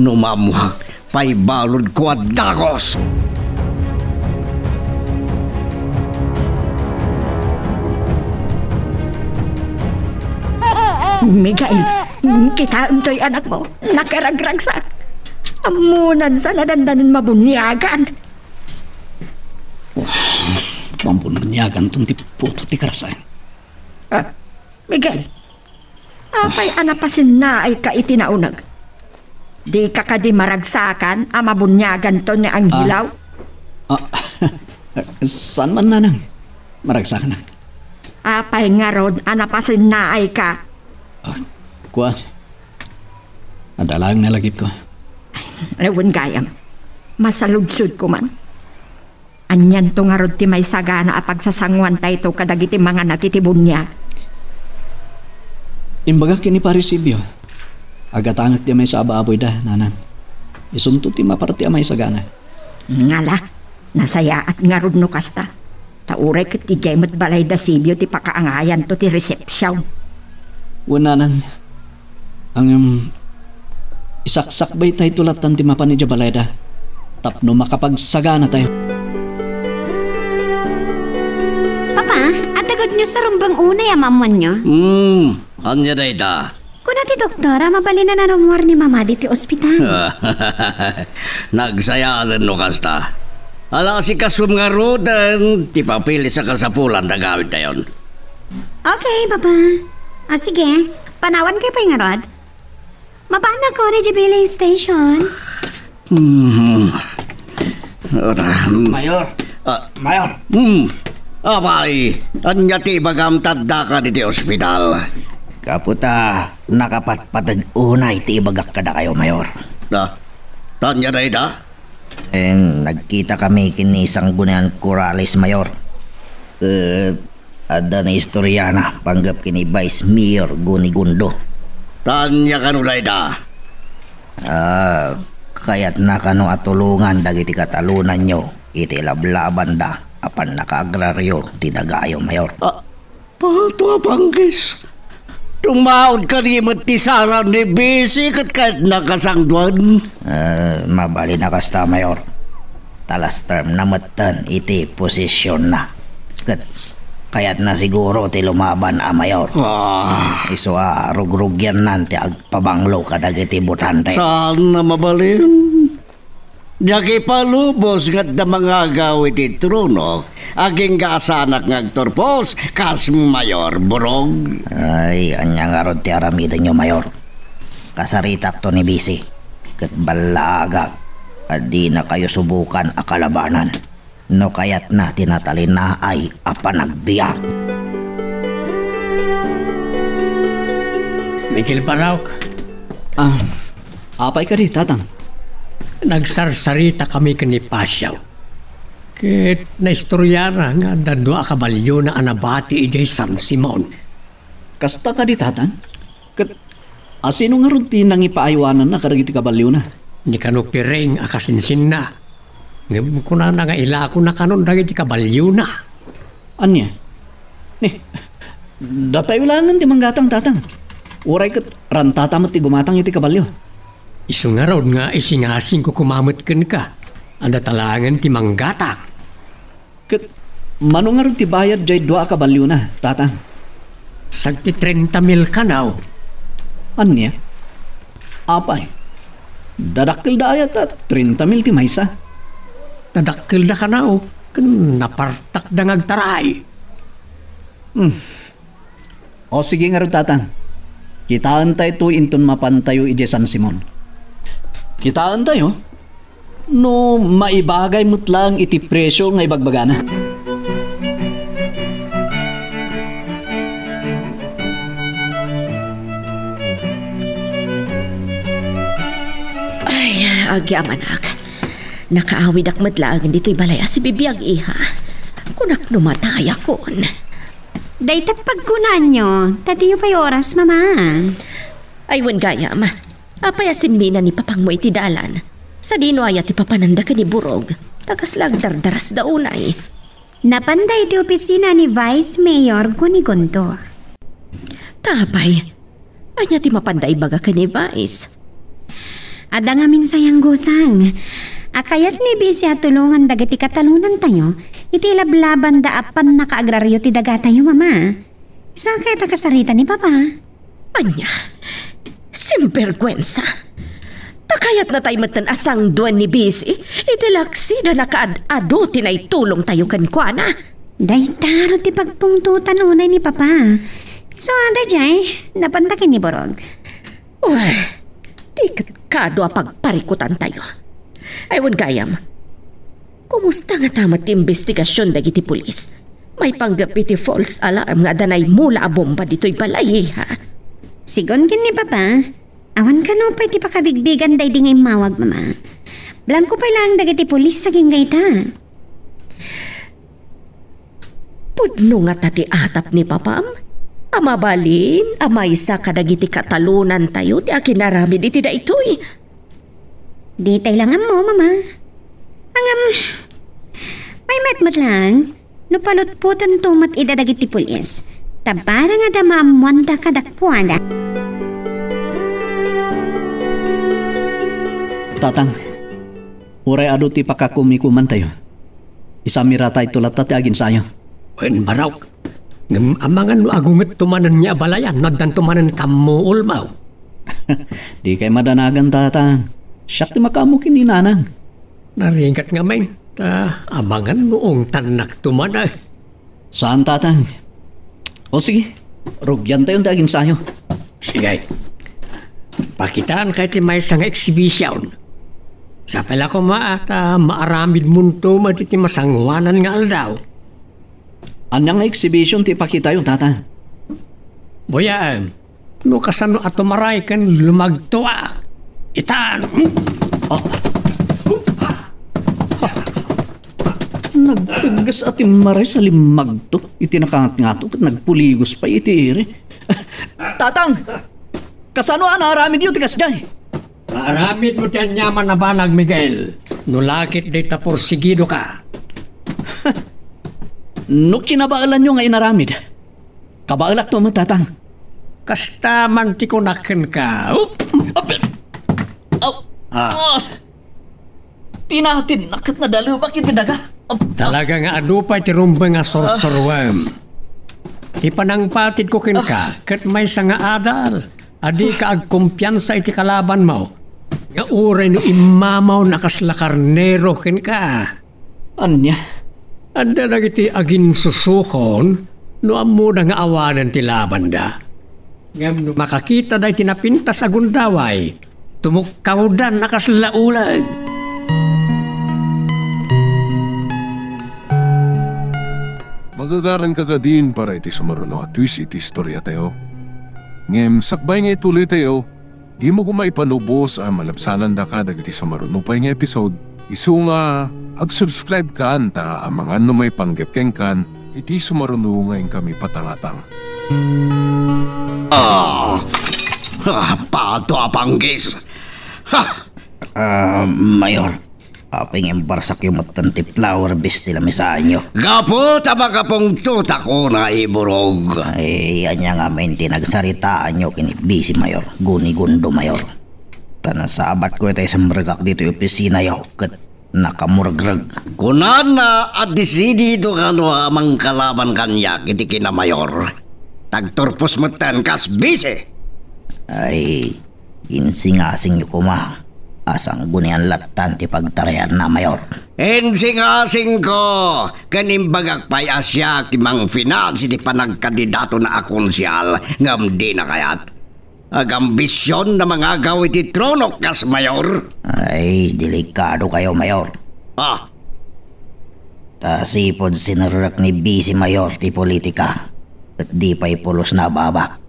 no mammuak, paibaludko a dagus. Miguel, kitaem toy anakmo. Nakaragragsak. Ammonan sa nadandanan mabuniagan. Mabuniagan ton ti puto ti karasaen. Ah, Miguel, apay a napasinnaayka iti nauneg? Dika kadi maragsakan a mabuniagan ton ni Angelaw? Ah, ah, saan man, Nanang. Maragsakan a. Apay ngarud a napasinnaayka? Ah, kuan. Adda laeng nalagipko. Ay, wen gayam. Masaludsodko man. Anianto ngarud ti maisagana a pagsasangoantayto kadagiti manganak iti buniag? Imbagak ken ni Pare Silvio. Agatangek ti maysa a baboyda, Nanang. Isunto ti maparti a maisagana. Ngala, nasayaat ngarud no kasta. Ta uray ket idiay met balay da Sibio ti pakaangayanto ti resepsiyon. Wen, nanang, ngem, isaksakbaytayto lattan ti mapan idiay balayda tapno makapagsaganatayo. Papa, adda good news a rumbeng unay a maammoanyo. Hmm, ania dayta? Kuna ti doktor a mabalin a narummuar ni Mama ditoy ospital. Nagsayaat no kasta. Ala, sikasom ngaruden ti papeles a kasapulan ti agawidtayon. Okay, Papa. Ah, sige. Panawankayo pay ngarud. Mapanakon idiay billing station. Hmm. Ora, hmm. Mayor. Ah. Mayor. Hmm. Apay, ania ti ibagam ta addaka ditoy ospital? Gapu ta nakapatpateg unay ti ibagak kadakayo, Mayor. Ah, ania dayta? Eh, nagkitakami ken ni Sanggunian Corrales, Mayor. Eh, adda naistoriana panggep ken ni Vice Mayor Gunigundo. Ania kano dayta? Ah, kayatna kano a tulongan dagiti katalonanyo iti lablabanda a pannakaagraryo ti dagayo, Mayor. Ah, Pato a panggis. Tumaod kadi met ti sara ni Bisi ket kayatna kasangduan. Eh, mabalin a kasta, Mayor. Ta last term na metten iti posisionna. Ket kayatna siguro ti lumaban a Mayor. Ah. Isu a rugrugiannan ti agpabanglo kadagiti botante. Saan a mabalin? Diak ipalubos nga adda mangagaw iti trono, agingga a saanak nga agturpos kas Mayor Burog. Ay, ania ngarud ti aramidenyo, Mayor? Kasaritakto ni Bisi, ket ballaagak a dinakayo subukan a kalabanan no kayatna ti natalinaay a panagbiag. Miguel Barok. Ah, apay kadi, Tatang? Nagsarsaritakami ken ni Pasiao. Ket naistoriana nga adda dua a kabalyona a nabati idiay San Simon. Kasta kadi, Tatang? Ket asino ngarud ti nangipaaywananna kadagiti kabalyona? Ni kano Pireng a kasinsinna. Ngem kunana nga ilakona kanon dagiti kabalyona. Ania? Ni, datayo laengen ti manggatang, Tatang. Uray ket rantata met ti gumatang iti kabalyo. Isu ngarud nga isingasingko koma met kenka a data laengen ti manggatang. Ket mano ngarud ti bayad diay dua a kabalyona, Tatang? Sagti trenta mil kanaw. Ania? Apay, dadakkelda aya ta trenta mil ti maysa? Dadakkelda kanaw, ken napartakda nga agtaray. Hmm. O, sige ngarud, Tatang. Kitaentayo inton mapantayo idiay San Simon. Kitaentayo? No maibagay met laeng iti presio nga ibagbagana. Ay, agyamanak. Nakaawidak met laeng ditoy balay a sibibiag, iha. Kunak no matayakon. Dayta pagkunaanyo, ta diyo pay oras, Mama. Ay, wen gayam. Apay a simmina ni papangmo iti dalan? Sadino aya ti papananda ken ni Burog? Ta kasla agdardarasda unay. Napanda iti opisina ni Vice Mayor Gunigondo. Ta apay, ania ti mapanda ibaga ken ni Vice? Adda ngamin sayang, Gusang. A kayat ni Bisi a tulongan dagiti katalonantayo iti lablabanda a pannakaagraryo ti dagatayo, Mama. Isu a kayat a kasarita ni Papa. Ania? Simberguensa! Ta kayatnatay metten a sangduen ni Bisi iti laksida nakaad-adu ti naitulongtayo kenkuana. Dayta run ti pagpungtotan unay ni Papa. Isu a daydiay, napanda ken ni Burog. Uy, ti ket kado a pagparikutantayo. Ay, wen gayam. Kumusta ngata met ti imbestigasion dagiti pulis? Maipanggep iti false alarm nga adda naimula a bomba ditoy balay, ha? Sigun ken ni Papa, awan kano pay ti pakabigbigan daydi nga immawag, Mama. Blangko pay laeng dagiti pulis agingga ita. Pudno ngata ti atap ni Papam a mabalin a maysa kadagiti katalonantayo ti akinaramid iti daytoy. Ditay lang ammo, Mama. Ngem, mayat met laeng no palutpotanto met ida dagiti pulis. Ta bareng adda maammoanda kadakuada. Tatang, uray adu ti pakakumikumantayo, isamiratayto latta ti aginsayo. Wen, Barok. Ngem amangan no agungetto manen nga abalayan, no addanto manen kammuolmo. Dikay madanagan, Tatang. Siak ti makaammo ken ni Nanang. Narigat ngamin, ta amangan no ungtannakto manen. Saan, Tatang. O sige, rugiantayon ti aginsayo. Sige. Pakitaanka iti maysa nga exhibition. Sapay la koma ta maaramidmonto met iti masangoanan nga aldaw. Ania nga exhibition ti ipakitayo, Tatang? Buyaem, no kasano a tumaray ken lumagtoak. Itan! Ah. Nagtuggas a timmaray sa limmagto iti nakangatngato ket nagpuligos pay iti iri. Tatang! Kasano a naaramidyo ti kasdiay? Maaramidmo ti aniaman a banag, Miguel, no la ket dayta porsigidoka. No kinabaelanyo nga inaramid, kabaelakto met, Tatang. Kasta man ti kunak kenka. Up! Aw! Ah. Ah! Pinatinnak ket nadalubak iti daga. Ap-, Talaga nga adu pay ti rumbeng a sursuruem. Ti panangpatidko kenka ket maysa nga adal a dika agkumpiansa iti kalabanmo, nga uray no immamaw a kasla karnero kenka. Ania? Adda dagiti aginsusukon no ammoda nga awanen ti labanda. Ngem no makakitada iti napintas a gundaway, tumukkawdan a kasla uleg. Magagaran ka kadin para iti sumaruno a twist iti istoriatayo. Ngem sakbay nga ituloytayo, dimo koma ipanubos a malabsanandaka dagiti sumaruno pay nga episode. Isu nga, ag-subscribe kan ta amangan no maipanggep kenkan iti sumaruno nga inkami patangatang. Ah! Ah, pato a panggis! Ha! Ah, Mayor, apay nga imbarsakyo metten ti flower vase ti lamisaanyo? Gapu ta makapungtotak unay, Burog. Ay, ania ngamin ti nagsaritaanyo ken ni Bisi, Mayor? Gunigundo, Mayor. Ta nasabatko itay simrekak ditoy opisinayo ket nakamuregreg. Kunana a desidido kano a mangkalaban kaniak iti kinamayor. Tagturpos metten kas Bisi. Ay, insingasingyo koma a sanggunian lattan ti pagtarayanna, Mayor. Insingasingko ken imbagak pay a siak ti mangfinals iti panagkandidatona a konsyal, ngem dina kayat. Agambision a mangagaw iti tronok kas mayor. Ay, delikadokayo, Mayor. Ah. Ta sipud sinerrek ni Bisi Mayor ti politika, ket di pay pulos nababak.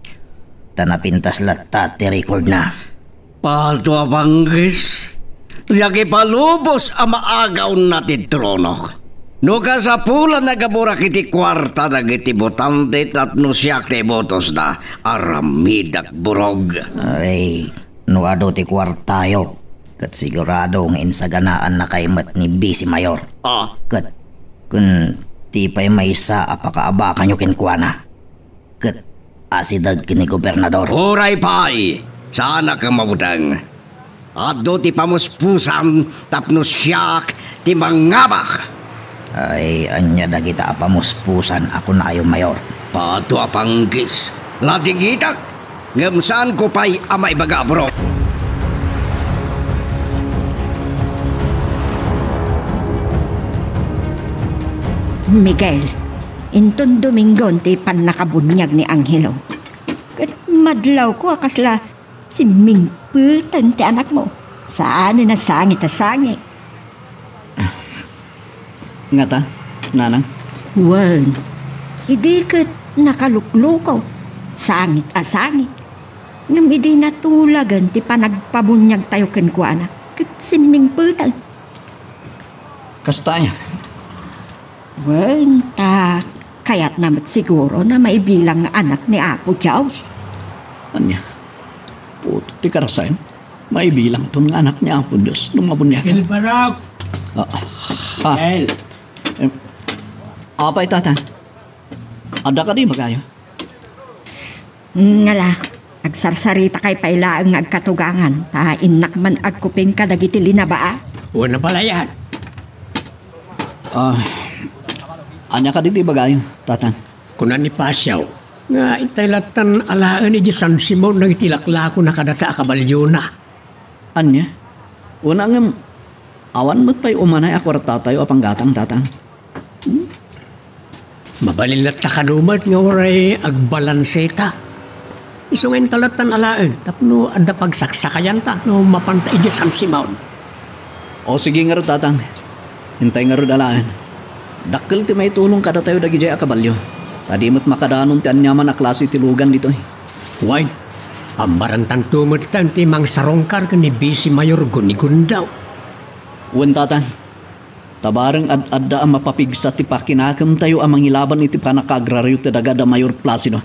Ta napintas latta ti rekordna. Pato a panggis, diak ipalubos a maagawna ti tronok. No kasapulan a gaburak iti kuarta dagiti botante tapno siak ti ibotosda, aramidak, Burog. Ay, no adu ti kuartayo, ket sigurado nga insaganaannakay met ni Bisi Mayor. Ah. Ket kun ti pay maysa a pakaabakanyo kenkuana, ket asideg ken ni gobernador. Uray pay, saanak a mabuteng. Adu ti pamuspusan tapno siak ti mangabak. Ay, ania dagita a pamuspusan a kunayo, Mayor? Pato a panggis, ladingitak, ngem saanko pay a maibaga, bro. Miguel, inton Domingon ti pannakabuniag ni Angelo. Ket madlawko a kasla simmingpeten ti anakmo. Saanen a sangit a sangit. Ngata, nanang? Wen, idi ket nakaluklukaw, sangit a sangit. Ngem idi natulagen ti panagpabuniagtayo kenkuana, ket simmingpeten. Kasta aya? Wen, ta kayatna met siguro a maibilang nga anak ni Apo Dios. Ania? Putot ti karasaem? Maibilangton nga anak ni Apo Dios no mabuniag. Gilbert! Ah, ha? El. Em, apay, Tatang? Adda kadi ibagayo? Ngala, agsarsaritakay pay laeng nga agkatugangan, ta innak man agkuping kadagiti linabaa. Wen a palayan. Ah, ania kadi ti ibagayo, Tatang? Kuna ni Pasiaw nga intay lattan alaen idiay San Simon dagiti laklakona kadata a kabalyona. Ania? Una ngem, awan met pay umanay a kuartatayo a panggatang, Tatang. Hmm? Mabalin latta kano met nga uray agbalanseta. Isu nga inta lattan alaen tapno adda pagsaksakayanta no mapanta idiay San Simon. O sige ngarud, Tatang. Intay ngarud alaen. Dakkel ti maitulong kadatayo dagidiay a kabalio, ta di met makadanon ti aniaman a klase ti lugan ditoy. Wen, pammarantanto metten ti mangsarungkar ken ni Bisi Mayor Gunigundaw. Wen, Tatang. Ta bareng ad-adda a mapapigsa ti pakinakemtayo a mangilaban iti pannakaagraryo ti daga da Mayor Placido.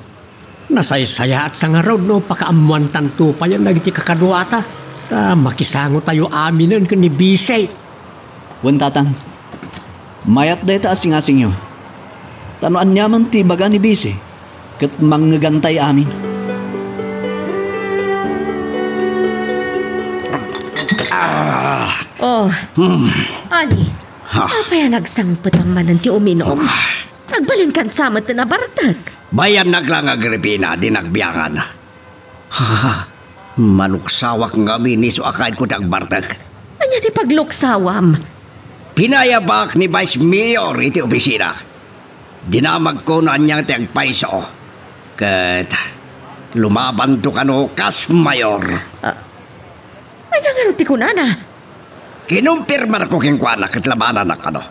Nasaysayaat sa ngarud no pakaammoantanto payen dagiti kakaduata, ta makisangotayo aminen ken ni Bisi. Wen, Tatang, mayat dayta a singasingyo. Ta no aniaman ti ibaga ni Bisi, ket mangngegantay amin. Ah. Oh. Hmm. Ani, Ha? Apay a nagsangpetam manen ti uminom? Ah. Agbalinkan sa met ti nabartek. Bayannak la nga Agripina, di nagbiangan. Ha? Maluksawak ngamin isu a kaayatko ti agbartek. Ania ti pagluksawam? Pinayabak ni Vice Mayor iti opisina. Dinamagko no ania ti agpayso. Ket lumabanto kano kas mayor. Ah, ania ngarud ti kunana? Kinumpirmarko kenkuana ket labanannak kano.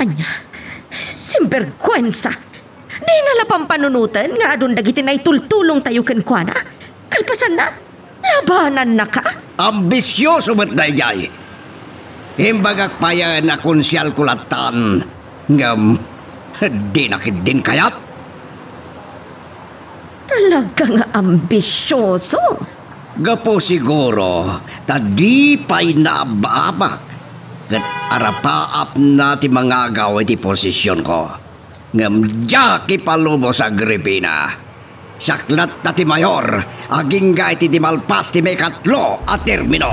Ania? Sinbergwensa! Dina la pampanunoten nga adun dagiti naitultulongtayo kenkuana? Kalpasanna, labanannaka? Ambisioso met daydiay. Imbagak payen a konsehalko lattan, ngem dina ketdin kayat. Talaga nga ambisioso. Gapu siguro ta di pay naab-abak ket arapaapna ti mangagaw iti posisionko. Ngem diak ipalubos, Agripina. Siak latta ti mayor, agingga iti di malpas ti maikatlo a termino.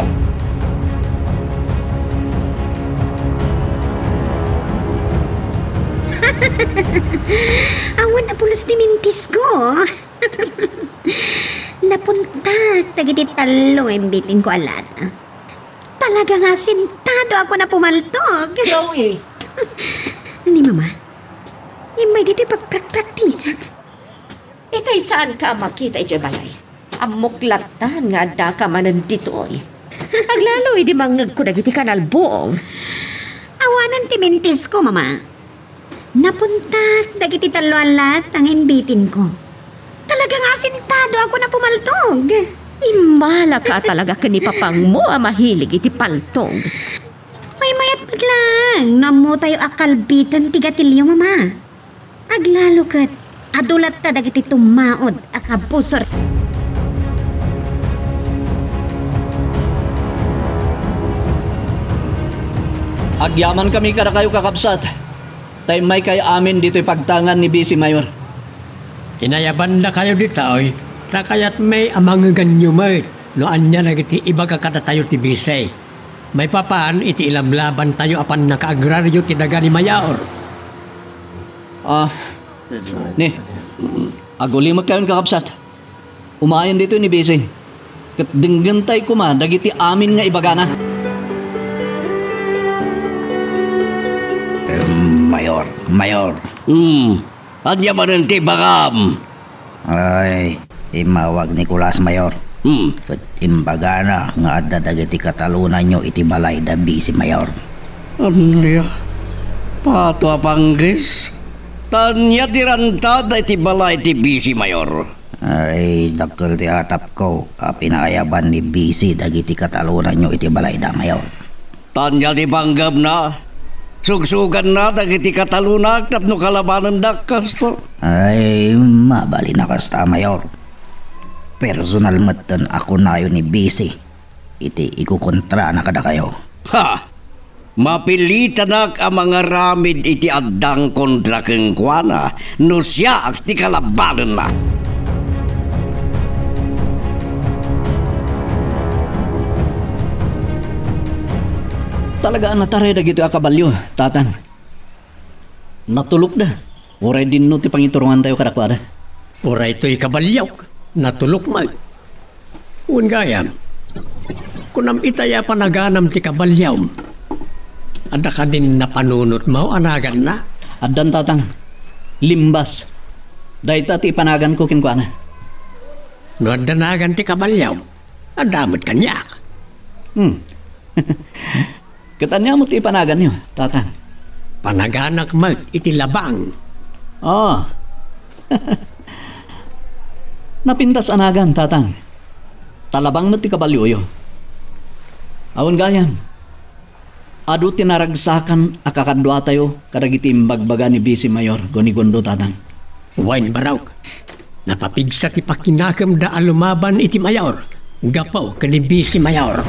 Awan a pulos ti mintisko. Napuntak dagiti tallo nga imbitinko a lata. Talaga nga asintado ako na pumaltog. Chloe! Ni Mama, immay ditoy pagprakpraktisak. Itay saanka a makita idiay balay. Ammok lattan nga addaka manen ditoy. Aglalo idi mangngegko dagiti kanalbuong. Awanen ti mintisko, Mama. Napuntak dagiti tallo a lata nga imbitinko. Talaga nga asintado ako na pumaltog. Immalaka talaga ken ni papangmo a mahilig iti paltog. Maymayat met laeng no ammotayo a kalbiten ti gatilio, Mama. Aglalo ket adu latta dagiti tummaod a kabusor. Agyamankami kadakayo, kakabsat, ta immaykayo amin ditoy pagtangan ni Bisi Mayor. Inayabandakayo ditoy, ta kayatmi a mangeganyo met no ania dagiti ibaga kadatayo ti Bisi. Maipapan iti ilablabantayo a pannakaagraryo ti daga ni Mayor. Ah, ni, agulimekkayon, kakabsat. Umayen ditoy ni Bisi, ket denggentay koma dagiti amin nga ibagana. Em, Mayor, Mayor. Hmm, ania manen ti ibagam? Ay, immawag ni Nicolas, Mayor. Hmm. Ket imbagana nga adda dagiti katalonanyo iti balay da Bisi, Mayor. Ania? Pato a panggis? Ta ania ti ranta iti balay ti Bisi, Mayor? Ay, dakkel ti atapko a pinaayaban ni Bisi dagiti katalonanyo iti balay da, Mayor. Ta ania ti panggepna? Sugsuganna dagiti katalonak tapno kalabanendak kasto? Ay, mabalin a kasta, Mayor. Personal metten a kunayo ni Bisi. iti ikukontrana kadakayo. Ha! Mapilitanak a mangaramid iti addang kontra kenkuana no siak ti kalabanenna. Talaga a nataray dagitoy a kabalio, Tatang. Natulokda. Uray dinno ti pangiturongantayo kadakuada. Uray toy kabaliok, natulok met. Wen gayam, kunam itay a panaganam ti kabaliom. Adda kadin napanunotmo a naganna? Addan, Tatang. Limbas. Dayta ti ipanaganko kenkuana. No adda nagan ti kabaliom, adda met kaniak. Hmm. Ket ania met ti ipanaganyo, Tatang? Panaganak met iti labang. Ah. Napintas a nagan, Tatang. Ta labang met ti kabalioyo. Awan gayam. Adu ti naragsakan a kakaduatayo kadagiti imbagbaga ni Vice Mayor Gonigundo, Tatang. Wen, barok. Napapigsa ti pakinakemda a lumaban iti mayor gapu ken ni Vice Mayor.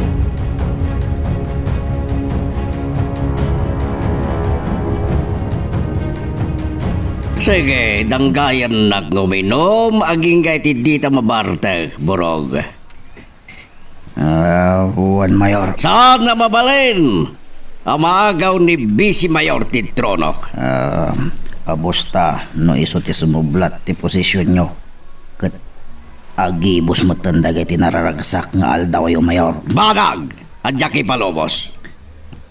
Sige, danggayannak nga uminum agingga iti dita mabartek, Burog. Ah, wen, Mayor. Saan a mabalin a maagaw ni Vice Mayor ti tronok? Ah, abusta no isu ti sumublat ti posisionyo ket agibus metten dagiti nararagsak nga aldawyo, Mayor. Banag! Adda ipalubos.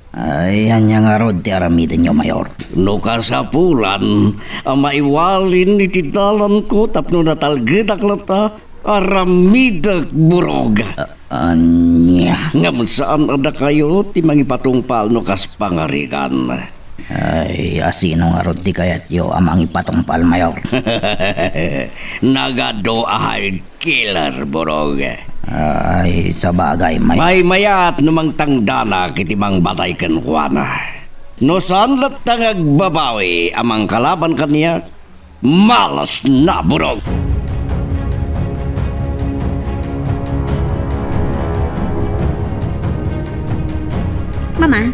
Ay, ania ngarud ti aramidenyo, Mayor? No kasapulan a maiwalin iti dalanko tapno natalgedak latta, aramidek, Burog. A-, ania? Ngem saan a dakayo ti mangipatungpal no kas pangarigan. Ay, asino ngarud ti kayatyo a mangipatungpal, Mayor? Nagadu a hired killer, Burog. Ay, sabagay, Mayor. Maymayat no mangtangdanak iti mangbatay kenkuana. No saan latta nga agbabawi a mangkalaban kaniak, malasna, Burog. Mama,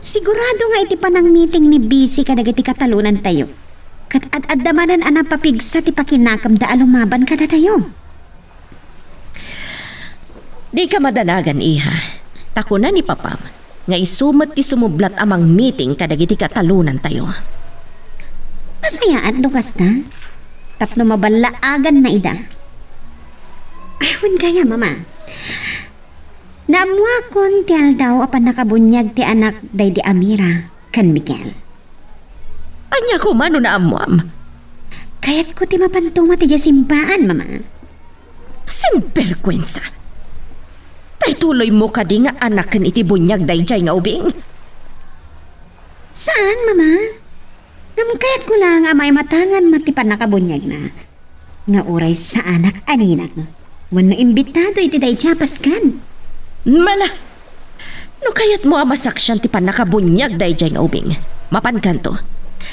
sigurado nga iti panangmiting ni Vice kadagiti katalonantayo, ket ad-adda manen a napapigsa ti pakinakemda a lumaban kadatayo. Dika madanagan, iha, ta kuna ni papam nga isu met ti sumublat a mangmiting kadagiti katalonantayo. Masayaat no kasta, tapno maballaaganna ida. Ay, wen gayam, Mama. Naammuakon ti aldaw a pannakabuniag ti anak daydi Amira ken Miguel. Ania koma no naammuam? Kayatko ti mapan tumet idiay simbaan, Mama. Sinberkuensa! Ta ituloymo kadi nga anaken iti buniag daydiay nga ubing? Saan, Mama. Ngem kayatko laeng a maimatangan met ti pannakabuniagna. Nga uray saanak a ninang wenno imbitado iti daydiay a paskan. Mala! No kayatmo a masaksian ti pannakabuniag daydiay nga ubing, mapankanto.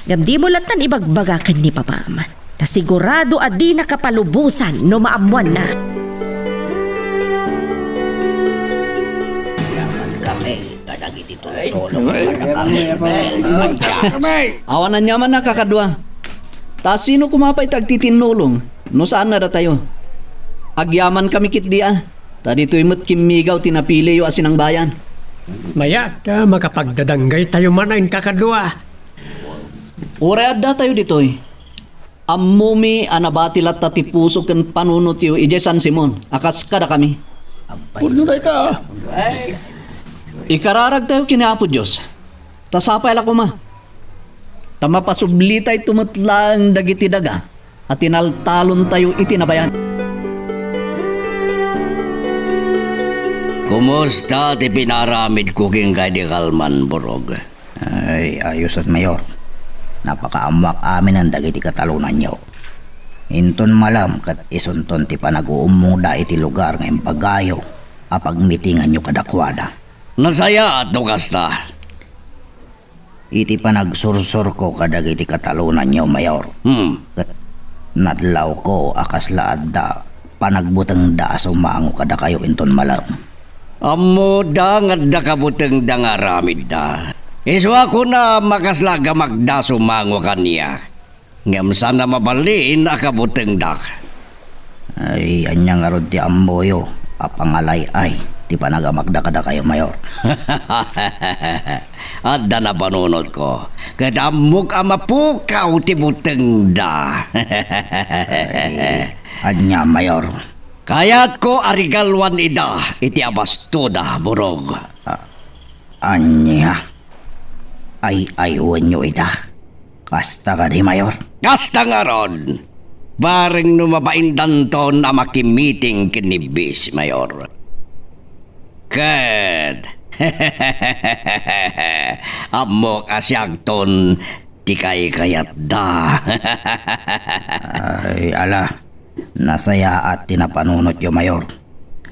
Ngem dimo lattan ibagbaga ken ni papam, ta sigurado a dina kapalubosan no maammuanna. Yaman kami kadagiti tultulong. Awan aniaman a kakadua. Ta sino koma pay ti agtitinnulong no saan a datayo? Agyaman kami ketdi a, ta ditoy met kimmigaw ti napiliyo a sinangbayan. Mayat ta makapagdadanggaytayo manen, kakadua. Uray addatayo ditoy, ammomi a nabati latta ti puso ken panunotyo idiay San Simon a kas kadakami. Pudno dayta. Ikararagtayo ken ni Apo Dios, ta sapay la koma ta mapasublitayto met laeng dagiti daga a tinaltalontayo iti nabayag. Kumusta ti pinaramidko kenka idi kalman, Burog? Ay, ayosen, Mayor. Napakaammoak aminen dagiti katalonanyo. Inton malem ket isunton ti panaguummongda iti lugar nga imbagayo a pagmitinganyo kadakuada. Nasayaat no kasta. Iti panagsursurko kadagiti katalonanyo, Mayor. Hmm. Ket nadlawko a kasla adda panagbutengda a sumango kadakayo inton malem. Ammoda nga adda kabutengda nga aramidda. Isu a kuna a kasla gamakda sumango kaniak. Ngem saan a mabalin a kabutengdak. Ay, ania ngarud ti ammoyo a pangalay-ay ti panagamakda kadakayo, Mayor? Adda napanunotko, ket ammok a mapukaw ti butengda. Ay, ania, Mayor? Kayatko a regaluan ida iti abastoda, Burog. A-, ania? Ay-aywenyo ida? Kasta kadi, Mayor? Kasta ngarud! Bareng no mabaindanton a makimiting ken ni Vice Mayor. Ket ammok a siakton ti kaykayatda. Ay, ala, nasayaat ti napanunotyo, Mayor.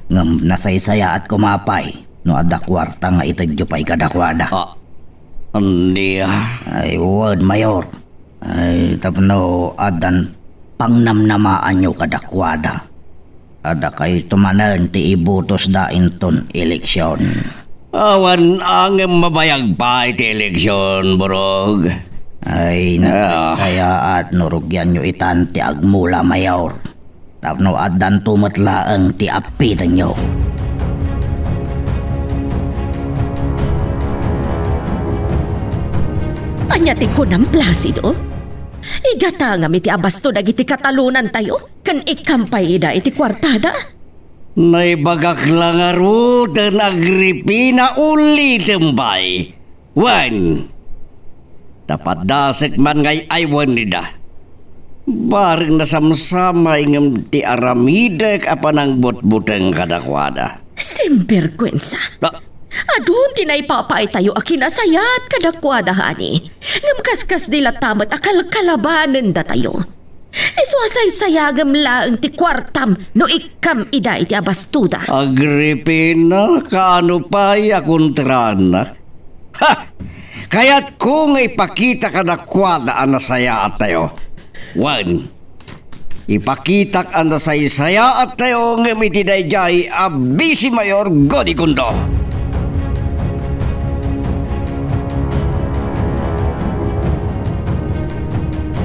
Ngem nasaysayaat koma pay no adda kuarta nga itedyo pay kadakuada. Ah, ania? Ay, wen, Mayor. Ay, tapno addan pangnamnamaanyo kadakuada. Adda kayto manen ti ibutosda inton eleksion. Awan a ngem mabayag pay ti eleksion, Burog. Ay, ah, nasaysayaat no rugianyo itan ti agmula, Mayor. Tapno addanto met laeng ti appidengyo. Ania ti kunam, Placido? Igatangam iti abasto dagiti katalonantayo, ken ikkam pay ida iti kuartada? Naibagak la ngaruden, Agripina, ulitem pay. Wen, ta padasek man nga ay-aywen ida. Bareng nasamsamay ngem ti aramidek a panangbutbuteng kadakuada. Sinberkuensa. Ah. Adu ti naipapaytayo a kinasayaat kadakuada, honey. Ngem kaskasdi latta met a kalkalabanendatayo. Isu a saysayagem laeng ti kuartam no ikkam ida iti abastoda. Agripina, kaano pay a kontraannak? Ha! Kayatko nga ipakita kadakuada a nasayaattayo. Wen, ipakitak a nasaysayaattayo ngem iti daydiay a Vice Mayor Godigondo.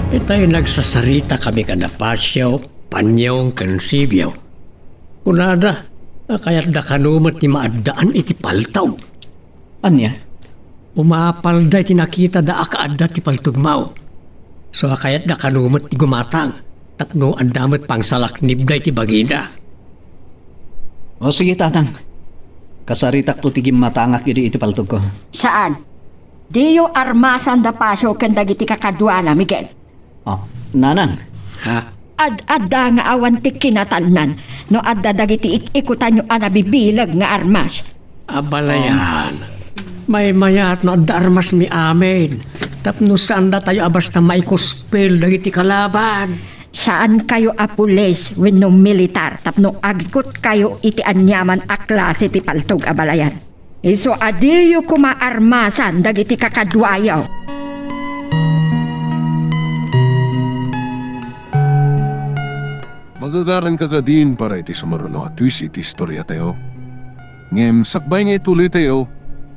Itay nagsasarita kami kada Facio, Panyong, ken Sibio. Kunada, a kayatda kano met ti maaddaan iti paltog. Ania? Umapalda iti nakitada a kaadda ti paltogmo. So, a kayatda kano met ti gumatang, tapno adda met pangsalaknibda iti bagida. O, sige, Tatang. Kasaritakto ti gimmatangak idi iti paltogko. Saan. Diyo armasan da Facio ken dagiti kakaduana, Miguel. Oh, Nanang. Ha? Ad-adda nga awan ti kinatalnan no adda dagiti ik-ikutanyo a nabibileg nga armas. Abalayan. Maymayat no adda armasmi amin. Tapno saandatayo a basta maikuspil dagiti kalaban. Saankayo a pulis wenno militar tapno agikutkayo iti aniaman a klase ti paltog, abalayan. Isu a diyo koma armasan dagiti kakaduayo. Magagaranka kadin para iti sumaruno a twist iti istoriatayo. Ngem sakbay nga ituloytayo,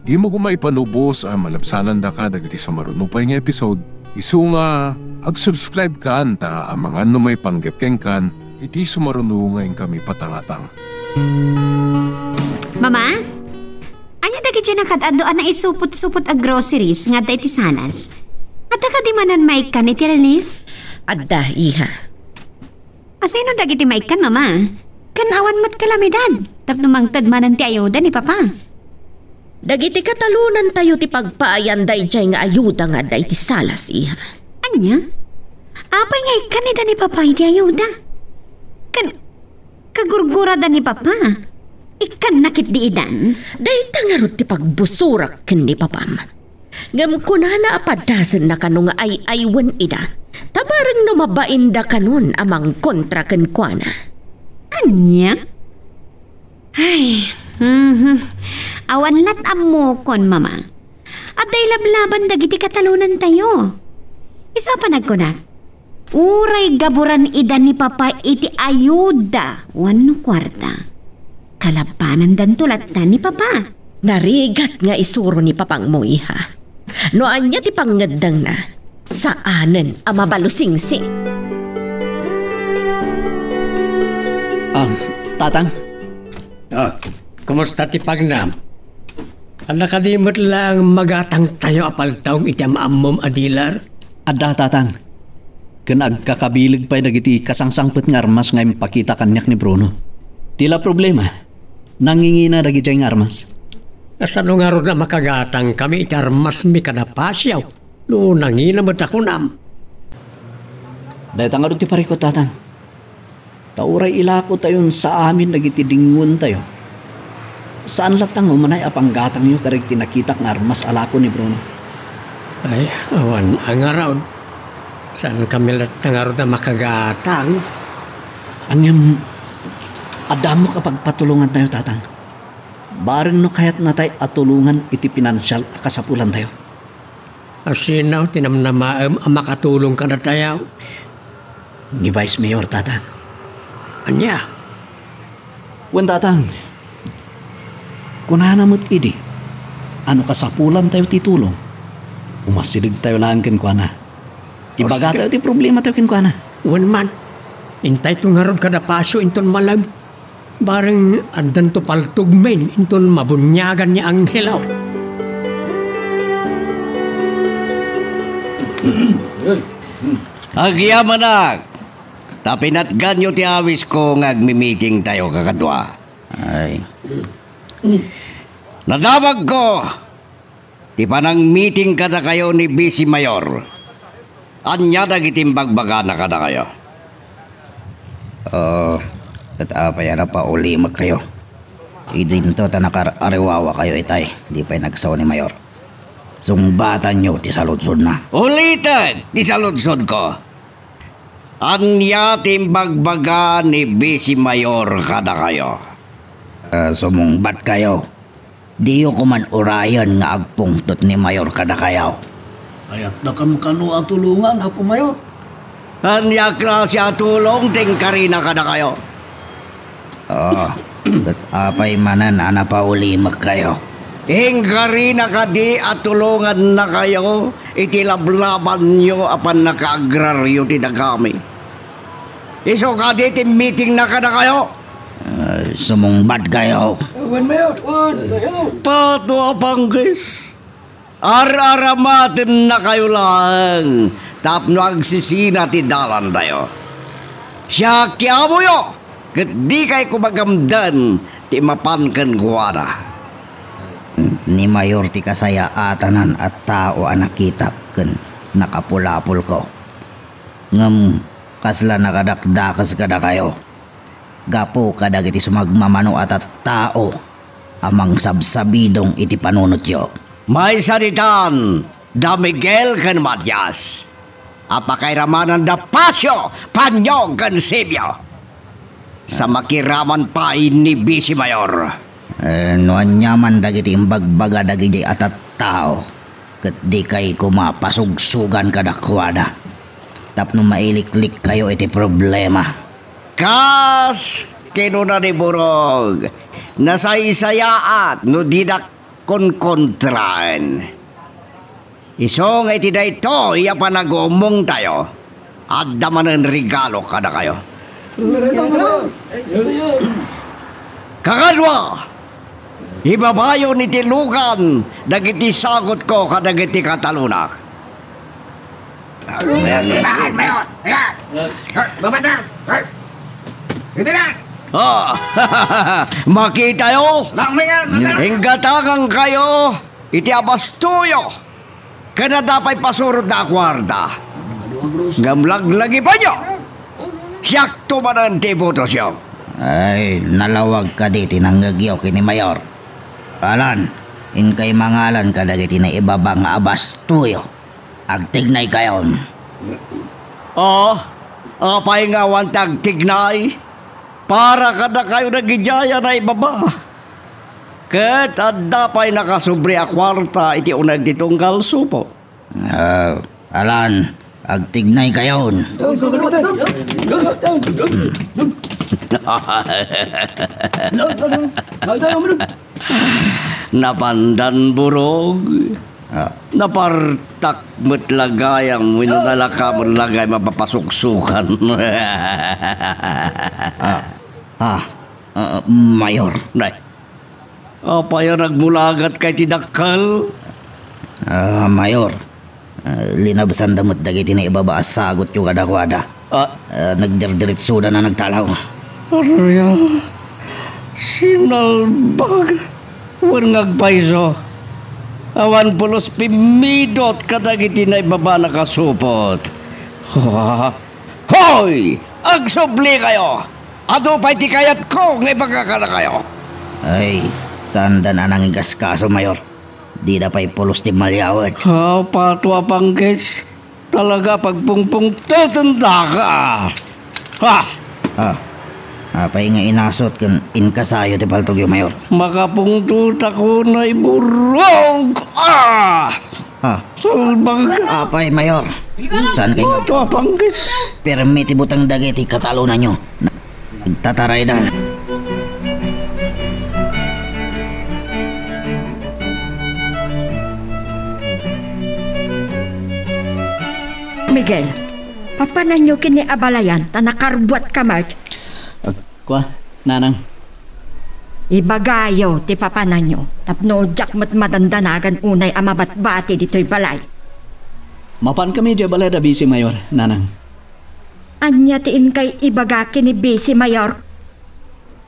dimo koma ipanubos a malabsanandaka dagiti sumaruno pay nga episode. Isu nga ag-subscribe kan ta amangan no maipanggep kenkan iti sumaruno nga inkami patangatang. Mama? Ania dagiti nakad-adu a naisupot-supot a groceries nga adda iti salas? Adda kadi manen maikkan iti relief? Adda, iha. Asino dagiti maikkan, Mama? Ken awan met kalamidad tapno mangted manen ti ayuda ni Papa. Dagiti katalonantayo ti pagpaayan daydiay nga ayuda nga adda iti salas, iha. Ania? Apay nga ikkan ida ni Papa iti ayuda? Ken kagurgurada ni Papa, ikkanna ketdi idan? Dayta ngarud ti pagbusurak ken ni Papam. Ngem kunana a padasenna kano nga ay-aywen ida, ta bareng no mabainda kanon a mangkontra kenkuana. Ania? Ay, mhm. Awan lat ammokon, Mama. Adda ilablaban dagiti katalonantayo. Isu a panagkunak, uray gaburan ida ni Papa iti ayuda wenno kuarta, Kalabanandanto latta ni Papa. Narigat nga isuro ni Papangmo, iha. No ania ti pangngeddengna, saanen a mabalusingsi. Ah, Tatang? Ah, kumusta ti pagnam? Adda kadi met laeng magatangtayo a paltaw iti am-ammom a dealer? Adda, Tatang. Ken agkakabileg pay dagiti kasangsangpet nga armas nga impakita kaniak ni Bruno. Ti la problema, nangingina dagidiay nga armas. Kasano ngarud a makagatangkami iti armasmi kada Pacquiao no nangina met a kunam? Dayta ngarud ti parikut, Tatang. Ta uray ilakotayon sa amin dagiti dingoentayo, saan latta nga umanay a panggatangyo kadagiti nakitak nga armas a lako ni Bruno. Ay, awan a ngarud. Saankami latta ngarud a makagatang? Ngem, adda ammok a pagpatulongantayo, Tatang. Bareng no kayatnatay a tulongan iti pinansial a kasapulantayo. Asino ti namnamaem a makatulong kadatayo? Ni Vice Mayor, Tatang. Ania? Wen, Tatang. Kunana met idi a no kasapulantayo ti tulong, umasidegtayo laeng kenkuana. Ibagatayo ti problematayo kenkuana. Wen man, intayto ngarud kada Pacio inton malem. Bareng addanto paltogmin inton mabuniagan ni Angelo. Agyamanak, ta pinatganyo ti awisko nga agmimitingtayo kakadua. Ay. Nadamagko ti panangmiting kadakayo ni Vice Mayor. Ania dagiti imbagbagana kadakayo? Ah, ket apay a napaulimekkayo? Idinto ta nakaar-ariwawakayo itay, di pay nagsao ni Mayor. Sungbatanyo ti saludsodna. Ulitek ti saludsodko. Ania ti imbagbaga ni Vice Mayor kadakayo? Ah, sumungbatkayo. Diyo koman urayen nga agpungtot ni Mayor kadakayo. Kayatdakam kano a tulongan, Apo Mayor? Ania a klase a tulong ti inkarina kadakayo? Ah, ket apay manen a napaulimekkayo? Inkarina kadi a tulongannakayo iti lablabanyo a pannakaagraryo ti dagami? Isu kadi ti mitingna kadakayo? Ah, sumungbatkayo. Wen, Mayor. Pato a panggis. Ar-aramatennakayo laeng tapno agsisina ti dalantayo. Siak ti amoyo, ket dikay koma gamden ti mapan kenkuana. Ni Mayor ti kasayaatanan a tao a nakitak ken nakapulapolko. Ngem kasla nakadakdakes kadakayo gapu kadagiti sumagmamano a tattao a mangsabsabidong iti panunotyo. Maysa ditan da Miguel ken Matias a pakairamana da Pacio, Panyo ken Simio. Sa makiraman pay ni Vice Mayor. Eh, no aniaman dagiti imbagbaga dagidiay a tattao, ket dikay koma pasugsugan kadakuada tapno mailiklikkayo iti problema. Kas kinuna ni Burog, nasaysayaat no didak konkontraen. Isu nga iti daytoy a panagumongtayo, adda manen regalo kadakayo. Kakadua, ibabayon iti lugan dagiti sagutko kadagiti katalonak. Ah, makitayo. Inggatangankayo iti abastoyo. Ken adda pay pasurotna a kuarta. Ngem laglagipenyo. Siakto manen ti ibutosyo. Ay, nalawag kadi ti nangngegyo ken ni Mayor. Alan, inkay mangalan kadagiti naibaba nga abastoyo. Agtignaykayon. O, apay nga awan ti agtignay? Para kadakayo dagidiay a naibaba. Ket adda pay nakasubli a kuarta iti uneg ti tunggal supo. Ah, Alan, Agtignaykayon. Napandan burog. Ah. Napartak met la gayam wenno nalaka met la gayam a papasuksukan. Ah. Ah, ah, Mayor. Nay. Apay a nagmulagat kay ti dakkel? Ah, Mayor, ah, linabsanda met dagiti naibaba a sagutyo kadakuada. Ah. Ah, nagdirdiritsoda a nagtalaw. Arya, sinalbag, wen nga agpayso. Awan pulos pimmidot kadagiti naibaba a nakasupot. Hoy! Agsublikayo! Adu pay ti kayatko nga ibaga kadakayo. Ay, saanda a nangigaskaso, Mayor. Dida pay pulos ti maliawet. Apato a panggis. Talaga pagpungpungtetendaka. Ha! Ah, apay nga inasut ken inkasayo ti paltogyo, Mayor? Makapungtotako nay burog! Ah! Ah. Salbag! Apay, Mayor? Saan kayo? Ato a panggis! Pirmi ti buteng dagiti katalonanyo. Nagtataraydan. Miguel, papananyo ken ni abalayan ta nakarbuatka met. Agkua, Nanang. Ibagayo ti papananyo, tapno diak met madandanagan unay a mabatbati ditoy balay. Mapankami idiay balay da Bisi Mayor, Nanang. Ania ti inkay ibaga ken ni Bisi Mayor?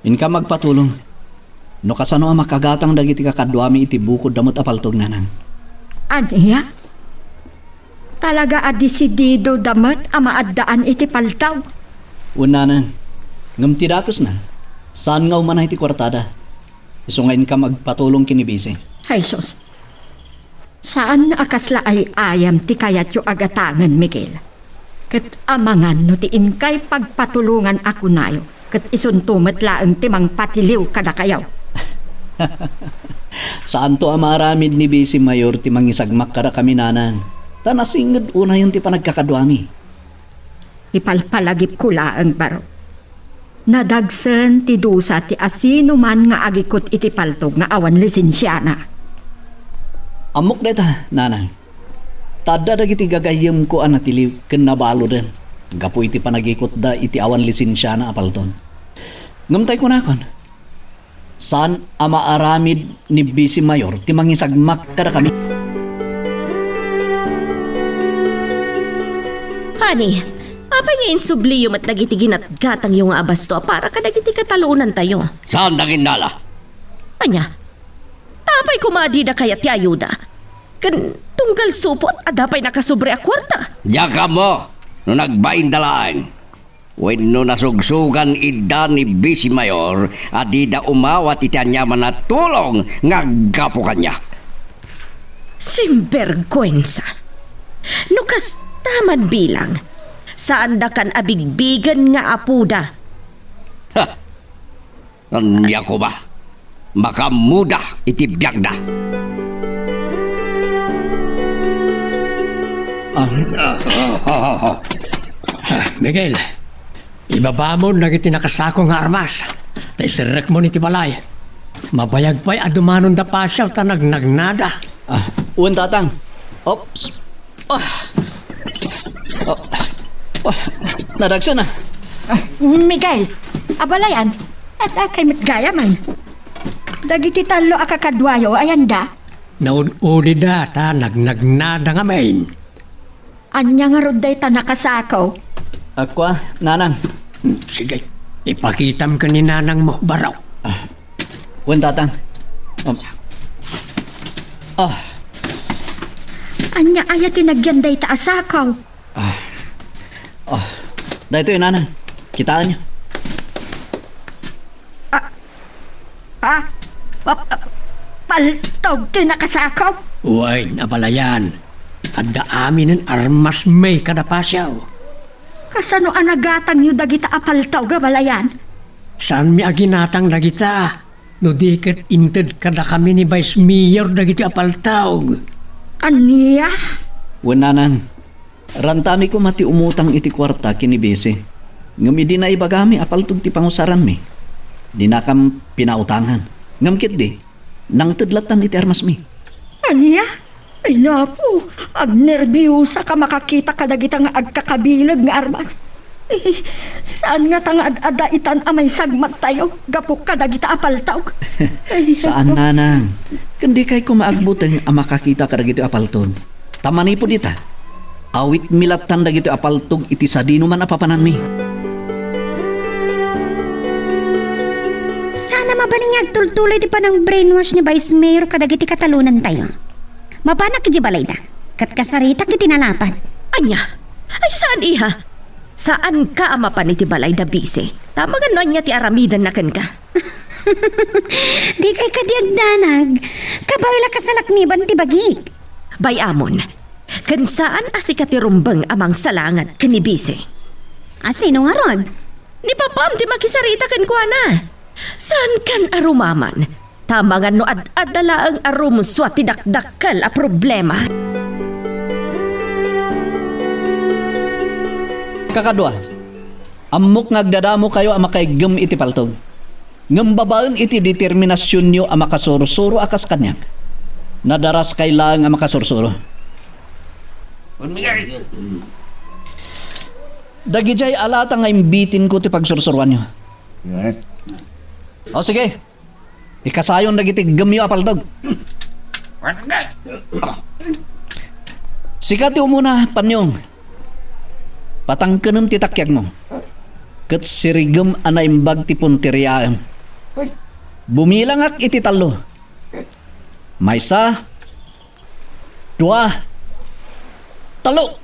Inkam agpatulong. No kasano a makagatang dagiti kakaduami iti bukodda met a paltog, Nanang. Ania? Talaga a desididoda met a maaddaan iti paltog? Wen, Nanang. Ngem ti dakesna, saan nga umanay ti kuartada. Isu nga inkam agpatulong ken ni Bisi. Ay, sus. Saan a kasla ay-ayam ti kayatyo a gatangen, Miguel. Ket amangan no ti inkay pagpatulongan a kunayo, ket isunto met laeng ti mangpatiliw kadakayo. Saanto a maaramid ni Bisi Mayor ti mangisagmak kadakami, Nanang, ta nasinged unayen ti panagkakaduami. Ipalpalagipko laeng, baro. Nadagsen ti dusa ti asinoman nga agikut iti paltog nga awan lisensiana. Ammok dayta, Nanang. Ta adda dagiti gagayyemko a natiliw ken nabaluden gapu iti panagikutda iti awan lisensiana a paltog. Ngem tay kunakon, saan a maaramid ni Bisi Mayor ti mangisagmak kadakami. Honey, apay nga insubliyo met dagiti ginatgatangyo nga abasto a para kadagiti katalonantayo? Saan da ginnala? Ania? Ta apay koma a dida kayat ti ayuda? Ken tunggal supot, adda pay nakasobra a kuarta. Diak ammo no nagbainda laeng wenno nasugsogan idda ni Bisi Mayor a dida umawat iti aniaman a tulong nga aggapu kaniak. Sinberguensa! No kasta man bilang, saandakan a bigbigen nga apoda. Ha! Ania koma? Makaammoda iti biagda. Ah, ah, ah, ah, ah. Ah, Miguel, ibabamon dagiti nakasako nga armas, ta iserrekmon iti balay. Mabayag pay a dumanon da Pasiaw ta nagnagnada. Ah, wen, Tatang. Oops. Ah. Ah. Ah. Nadagsen a. Ah, Miguel, abalayan, adda kay met gayamen. Dagiti tallo a kakaduayo, ayanda? Naud-udida ta nagnagnada ngamin. Ania ngarud dayta nakasako? Agkua, Nanang. Sige, ipakitam ken ni nanangmo, Barok. Ah. Wen, Tatang. Um. Ah. Ania aya ti nagyan dayta a sako? Ah. Ah. Daytoy, Nanang. Kitaenyo. Ah. Ah. Pa-, pa-, paltog ti nakasako? Wen, abalayan. Adda aminen armas mi kada Pasiaw. Kasano a nagatangyo dagita a paltog, abalayan? Saanmi a ginatang dagita, no di ket inted kadakami ni Vice Mayor dagiti a paltog. Ania? Wen, Nanang, Rantami koma ti umutang iti kuarta ken ni Bese. Ngem idi naibagami a paltog ti pangusaranmi, dinakam pinautangan. Ngem ketdi, nangted lattan iti armasmi. Ania? Ay, naku, agnerbiosak a makakita kadagita nga agkakabileg nga armas. Eh, saan ngata nga ad-adda itan a maisagmattayo gapu kadagita a paltog? Ay, Saan, naku. Nanang. Ken dikay koma agbuteng a makakita kadagiti a paltog. Ta manipud ita, awitmi lattan dagiti a paltog iti sadino man a papananmi. Saan a mabalin nga agtultuloy ti panang-brainwash ni Vice Mayor kadagiti katalonantayo. Mapanak iti balayda, ket kasaritak iti nalapad. Ania? Ay, saan, iha? Saanka a mapan iti balayda, Bisi. Tamangan no ania ti aramidenna kenka. Dikay kadi agdanag. Kabay la kasalakniban ti bagik. Bay-amon, ken saan a sika ti rumbeng a mangsalangat ken ni Bisi. A sino ngarud? Ni papam ti makisarita kenkuana. Saankan a rumaman. Tamangan no ad-adda laeng a rumsua ti dakdakkel a problema. Kakadua, ammok nga agdadamokayo a makaiggem iti paltog. Ngem babaen iti determinasionyo a makasursuro a kas kaniak, nadaraskay laeng a makasursuro. Dagidiay a lata nga imbitinko ti pagsursuroanyo. O sige, ikasayon dagiti gemyo a paltog. Sika ti umuna, Panyong. Patangkenem ti takiagmo. Ket sirigem a naimbag ti punteriaem. Bumilangak iti tallo. Maysa, dua, tallo.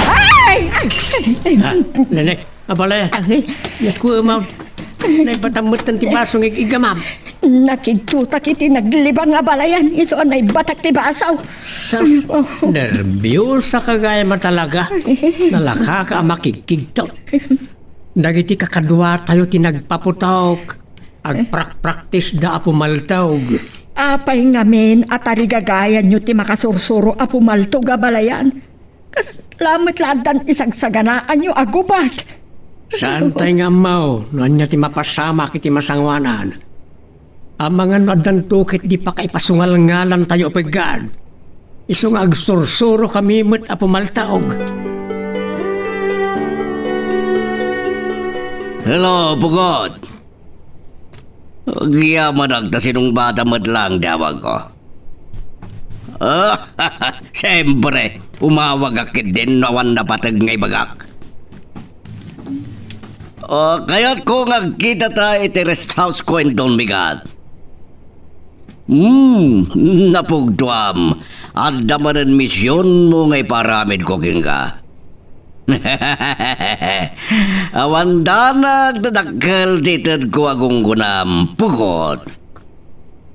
Ay! Ay! Ah, Nene, abalayan. Ay. Yatko, ma'am. Naibatam met ti baso nga ig-, igamam. Nakigtotak iti naglibang a balayan, isu a naibatak ti baso. Sus, oh, nerbiosaka gayam a talaga. Nalakaka a makigkigto. Dagiti kakaduatayo ti nagpaputok. Agprakpraktisda a pumaltog. Apay ngamin a tarigagayanyo ti makasursuro a pumaltog a balayan? Kasla met la addan isagsaganaanyo a gubat. Saantay nga ammo no ania ti mapasamak iti masangoanan. Amangan no addanto ket di pakaipasungalngalantayo a peggad. Isu nga agsursurokami met a pumaltaog. Hello, Pugot. Agyamanak ta sinungbata met lang ti awagko. Ah, siyempre, umawagak ketdin no awan napateg nga ibagak. Ah, kayatko nga agkitata iti rest house ko inton bigat. Hmm, napugtuam. Adda manen misionmo nga iparamidko kenka. Awan danag ti dakkel ti itedko a gunggonam, Pugot.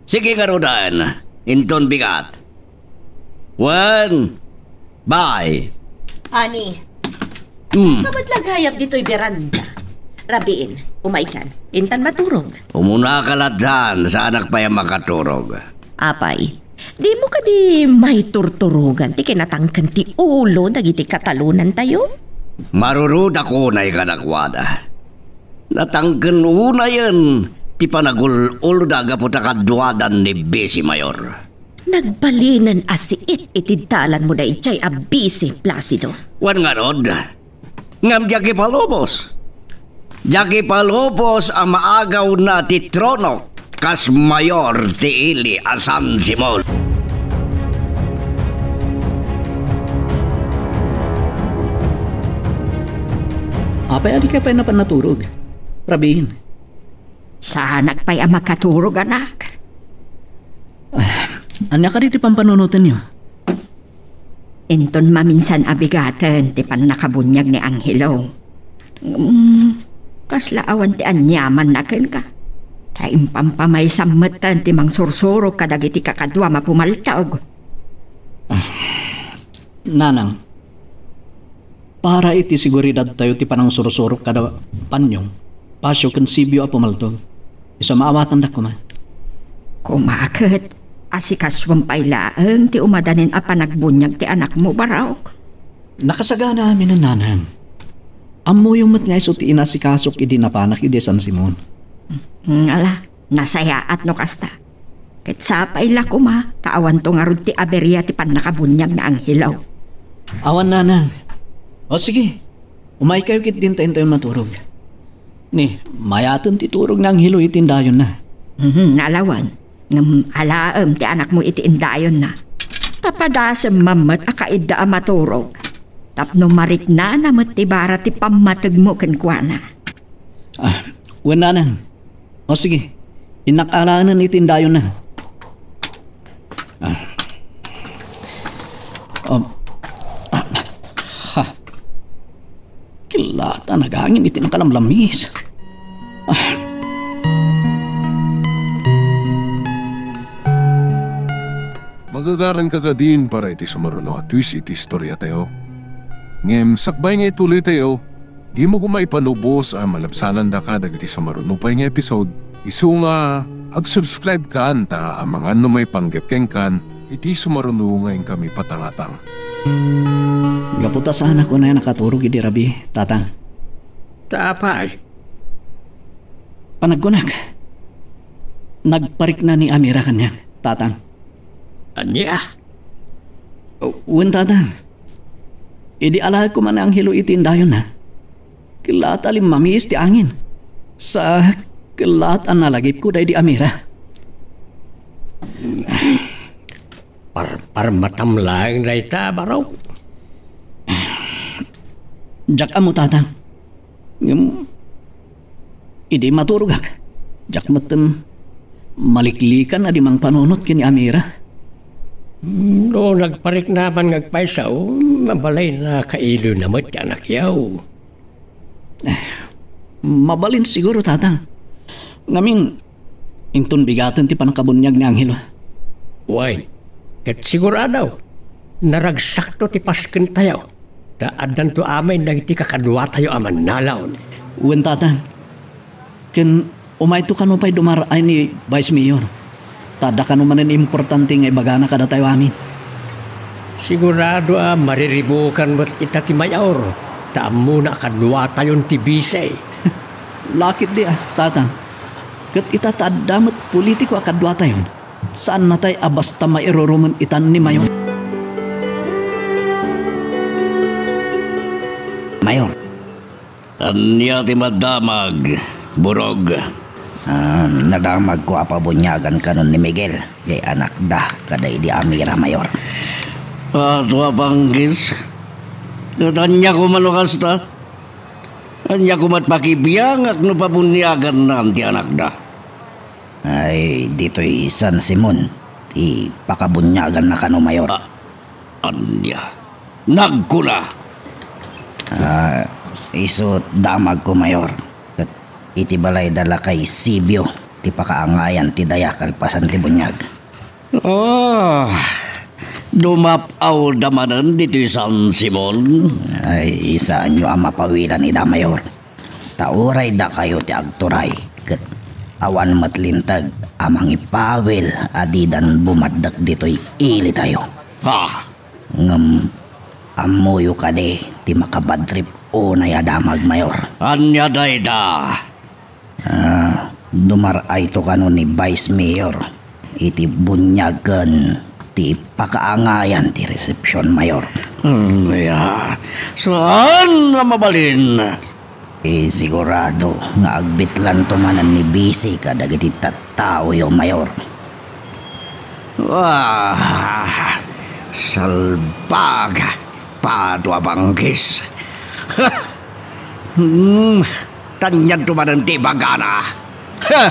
Sige ngaruden, inton bigat. Wen, bay. Ani, hmm. Kabat la gayam ditoy beranda. Rabiin, umaykan, intan maturog. Umunaka lattan, saanak pay a makaturog. Apay, dimo kadi maiturturogan ti kinatangken ti ulo dagiti katalonantayo? Marurudakon ay kadakuada. Natangken unayen ti panagul-uloda gapu ta kaduadan ni Bisi Mayor. Nagbalinen a siit iti dalanmo daydiay a Bisi, Placido. Wen ngarud, ngem diak ipalubos. Diak ipalubos a maagawna ti tronok kas mayor ti ili a San Simon. Apay a dika pay napan naturog, Rabin? Saanak pay a makaturog, anak. Ah, ania kadi ti pampanunotenyo? Inton maminsan a bigaten ti pannakabuniag ni Angelo. Mm, kasla awan ti aniamanna kenka. Ta impampamaysam metten ti mangsursurog kadagiti kakaduam a pumaltaog. Nanang, para iti seguridadtayo ti panangsursurok kada Panyong, Pasio ken Sibio a pumaltog. Isu a maawatandak koma. Koma ket, asikasuem pay laeng ti umadanin a panagbuniag ti anakmo, Barok. Nakasagana amin, nanang. Ammoyo met nga isu ti inasikasok idi napanak idi San Simon. Hmm, ala, nasayaat no kasta. Ket sapay la koma ta awanto ngarud ti aberia ti pannakabuniag ni Angelo. Awan, nanang. O sige, umaykayo ketdin ta intayon maturog. Ni, mayaten ti turog ni Angelo iti indayonna. Mhm, nalawan. Ngem alaem ti anakmo iti indayonna. Ta padasem mammet a kaidda a maturog. Tapno mariknana met ti bara ti pammategmo kenkuana. Ah, wen, nanang. O sige, innak alaenen iti indayonna. Ah. Um, ah, ha. Kella ta nagangin iti nakalamlamis. Ah. Magagaranka kadin para iti sumaruno a twist iti istoriatayo. Ngem sakbay nga ituloytayo, dimo koma ipanubos a malabsanandaka dagiti sumaruno pay nga episode, isu nga ag-subscribe kan ta amangan no maipanggep kenkan iti sumaruno nga inkami patangatang. Gapu ta saanak unay a nakaturog idi rabii, Tatang. Ta apay? Panagkunak, nagparikna ni Amira kaniak, Tatang. Ania? Wen, Tatang. Idi alaek koma ni Angelo iti indayonna, kellaat a limmamiis ti angin. Sa kellaat a nalagipko daydi Amira. Parparmatam laeng dayta, Barok. Diak ammo, Tatang. Ngem, idi maturogak, diak metten maliklikan a di mangpanunot ken ni Amira. No nagparikna man nga agpayso, mabalin a kailoyna met ti anakyo. Eh, mabalin siguro, Tatang. Ngamin, inton bigaten ti pannakabuniag ni Angelo. Wen, ket sigurado, naragsakto ti paskentayo, ta addanto amin dagiti kakaduatayo a mannalaon. Wen, Tatang. Ken umayto kano pay dumar-ay ni Vice Mayor. Ta adda kano manen importante nga ibagana kadatayo amin. Sigurado a mariribukan met ita ti mayor, ta ammona a kaduatayon ti bisi. Lakit di a, Tatang. Ket ita ta adda met politiko a kaduatayon, saannatay a basta mairurumen itan ni Mayor. Mayor. Ania ti madamag, Burog? Ah, nadamagko a pabuniagan kanon ni Miguel, jay anakda, kadaydi Amira, Mayor. Ato a panggis. Ket ania koma no kasta? Ania koma ti pakibiangak no pabuniaganna ti anakda? Ay, ditoy San Simon, ti pakabuniaganna kano, Mayor. Ah, ania? Nagkuna? Ah, isu damagko, Mayor. Ket iti balayda lakay Sibio ti pakaangayan ti daya kalpasan ti buniag. Ah, dumap-awda manen ditoy San Simon? Ay, saanyo a mapawilan ida, Mayor. Ta uray dakayo ti agturay, ket awan met linteg a mangipawil a didan bumaddek ditoy ilitayo. Ha? Ngem ammoyo kadi ti makabadtrip unay a damag, Mayor? Ania dayta? Ah, dumar-ayto kano ni Vice Mayor iti buniag ken ti pakaangayan ti resepsion, Mayor. Ania? Saan a mabalin? Eh, sigurado nga agbitlanto manen ni bisi kadagiti tattaoyo, Mayor. Ah, salbag, pato a panggis. Hmm, tanianto manen ti ibagana. Ha!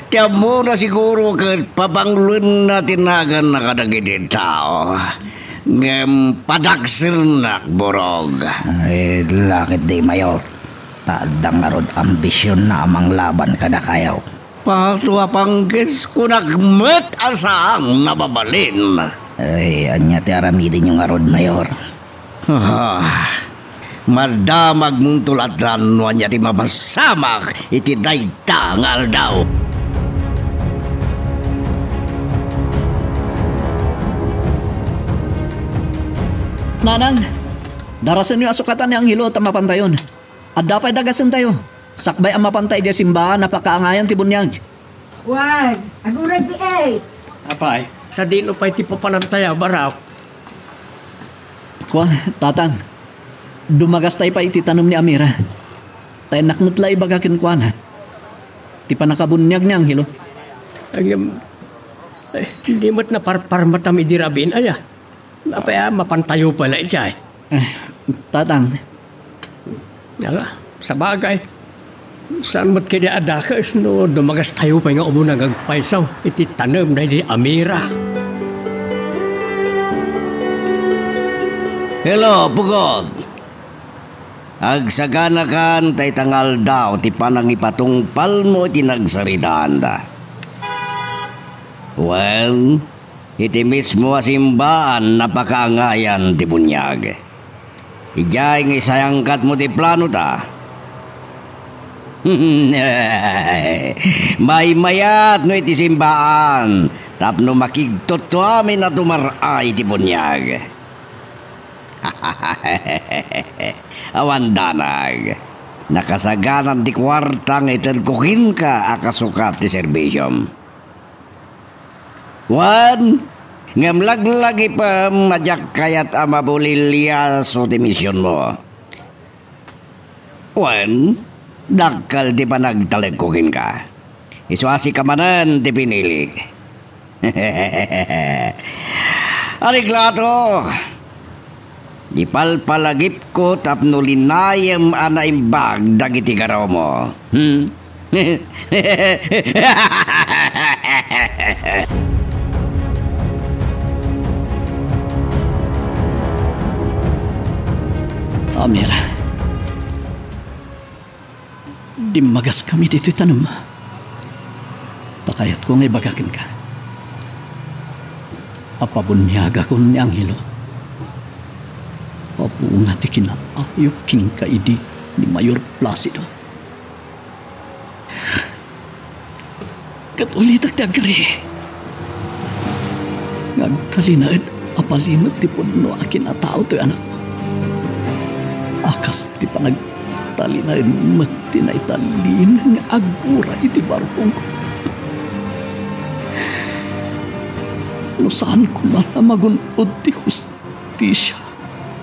Ti ammona siguro ket pabanglenna ti naganna kadagiti tao. Ngem padagsernak, Burog. Ay, lakit di, Mayor. Ta adda ngarud ambisionna a manglaban kadakayo. Pato a panggis, kunak met a saan a mabalin. Ay, ania ti aramidenyo ngarud, Mayor? Ah, Madamagmonto latta no ania ti mapasamak iti dayta nga aldaw. Nanang, darasenyo a sukatan ni Angelo ta mapantayon. Adda pay dagasentayo. Sakbay a mapanta idiay simbaan a pakaangayan ti buniag. Juan, aguray di ay. Apay, sadino pay ti papananta, Barok? Kua, Tatang, dumagastay pay iti tanem ni Amira. Ta innak met la ibaga kenkuana ti pannakabuniag ni Angelo. Ngem, eh, di met naparparmatam idi rabiin, aya? Apay a mapantayo pay la idiay? Eh, Tatang. Ala, sabagay. Saan met kadi a dakes no dumagastayo pay nga umuna nga agpayso iti tanem daydi Amira? Hello, Pugot. Agsaganakan ta ita nga aldaw ti panangipatungpalmo iti nagsaridaanda. Wen, iti mismo a simbaan a pakaangayan ti buniag. Idiay nga isayangkatmo ti planota. Maymayat no iti simbaan tapno makigtuttuamin a tumar-ay ti buniag. Awan danag. Nakasaganan ti kuarta nga itedko kenka a kasukat ti serbisiom. Wen, ngem laglagipem a diak kayat a mabuliliaso ti misionmo. Wen, dakkel ti panagtalekko kenka. Isu a sika manen ti pinilik. Ariklato, ipalpalagipko tapno linayem a naimbag dagiti garumo. Hmm? Amira, dimmagaskami ditoy tanem. Ta kayatko nga ibaga kenka a pabuniagakon ni Angelo. Pabunga ti kinaayok kenka idi ni Mayor Placido. Ket ulitek ti agkari nga agtalinaed a palimed ti pudno a kinatao toy anakmo. A kas ti panagtalinaed met ti naitalinaed nga aguray iti barkongko. No saan koma a magun-od ti hustisia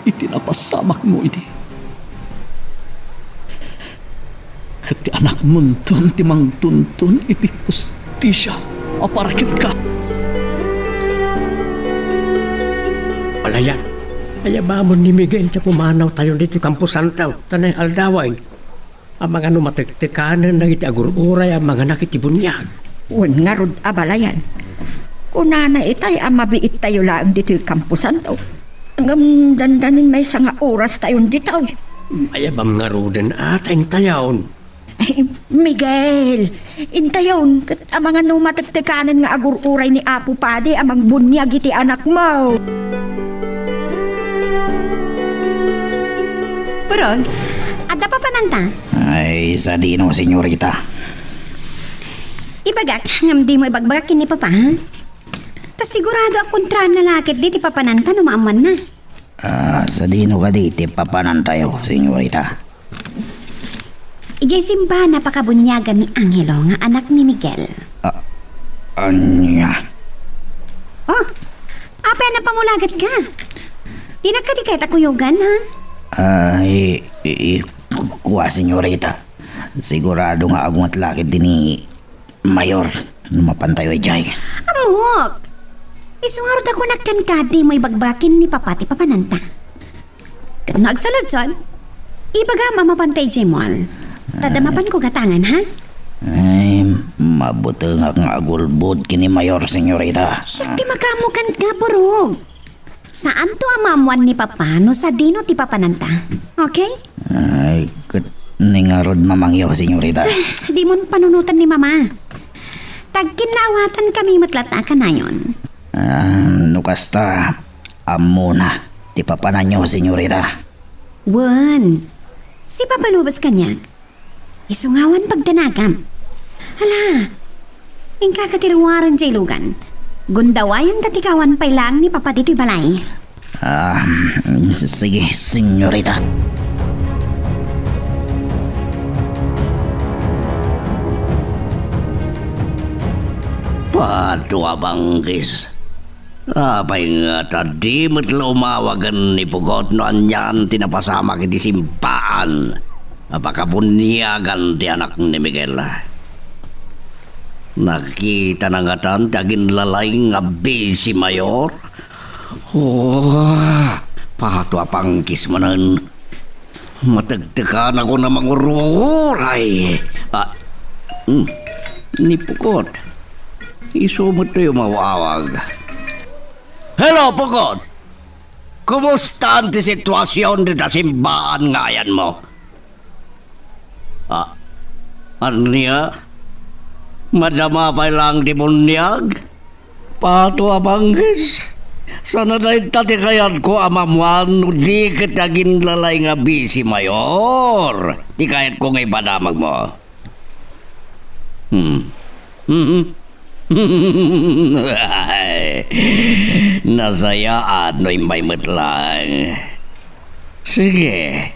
iti napasamakmo idi. Ket ti anakmonton ti mangtunton iti hustisia a para kenka. Balayan, ayabamon ni Miguel ta pumanawtayon ditoy kamposanto ta naaldawen. Amangan no matektekanen dagiti agur-uray a manganak iti buniag. Wen ngarud a balayan. Kunana itay a mabiittayo laeng ditoy kamposanto. Ngem dandanin maysa nga orastayon ditoy. Ayabam ngaruden a ta intayon. Ay, Miguel, intayon, ket amangan no matektekanen nga agur-uray ni Apo Padi a mangbuniag iti anakmo. Purog, adda papananta? Ay, sadino, senyorita. Ibagak, ngem dimo ibagbaga ken ni Papa, ha? Ta sigurado a kontraanna la ketdi ti papananta no maammoanna. Ah, sadino kadi ti papanantayo, senyorita? Idiay simbaan a pakabuniagan ni Angelo nga anak ni Miguel. Ah, ania? Oh, apay a napangulagatka? Dinak kadi ket a kuyogan, ha? Ay, i-, i-, kua, senyorita. Sigurado nga adu met la ketdi ni Mayor no mapantayo idiay. Ammok! Isu ngarud a kunak kenka, dimo ibagbaga ken ni Papa ti papananta. Ket no agsaludsod, ibagam a mapanta idiay mall. Ta adda mapanko gatangen, ha? Ay, mabutengak nga agulbod ken ni Mayor, senyorita. Siak ti makaammo kenka, Purog. Saanto a maammoan ni Papa no sadino ti papananta. Okay? Ay, ket ni ngarud mamangyo, senyorita. Ay, dimon panunoten ni Mama. Tagkinnaawatankami met latta a kanayon. Ah, no kasta, ammona ti papananyo, senyorita. Wen, si Papa Lobos kaniak. Isu nga awan pagdanagam. Hala, inka ket ti ruaren jay lugan. Gundawayanta ti kawan pay laeng ni Papa ditoy balay. Ah, sige, senyorita. Patuabangkis. Apay nga ta di met la umawagen ni Pugot no anian ti napasamak iti simbaan a pakabuniagan ti anak ni Miguel? Nakitana ngatan ti aginlalay nga bisi, Mayor? Oh, patuabangkis manen. Matektekanakon a mangururay. Ah, hmm. Ni Pugot. Isu met ti umawawag. Hello, Pugot. Kumustan ti situasion dita simbaan nga ayanmo? Ah, ania? Madama pay laeng ti buniag? Patuabangkis. Saan a dayta ti kayatko a maammoan no di ket aginlalay nga bisi, Mayor, ti kayatko nga ipadamagmo. Hmm. Nasayaat no immay met laeng. Sige.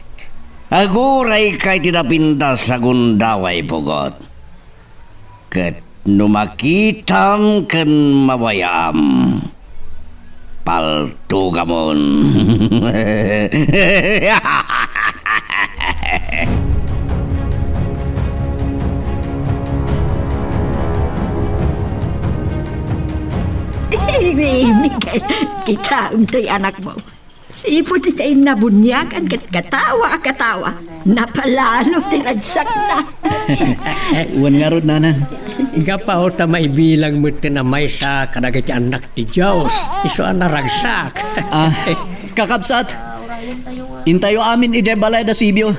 Agurayka iti napintas a gundaway, Pugot. Ket no makitam ken mabayaam, paltugamon. Miguel, kitaem toy anakmo. Sipud iti nabuniagan ket katawa a katawa, napalalo ti ragsakna. Wen ngarud, nanang. Gapu ta maibilang metten a maysa kadagiti annak ti Dios, isu a naragsak. Ah, kakabsat, intayo amin idiay balay da Sibio.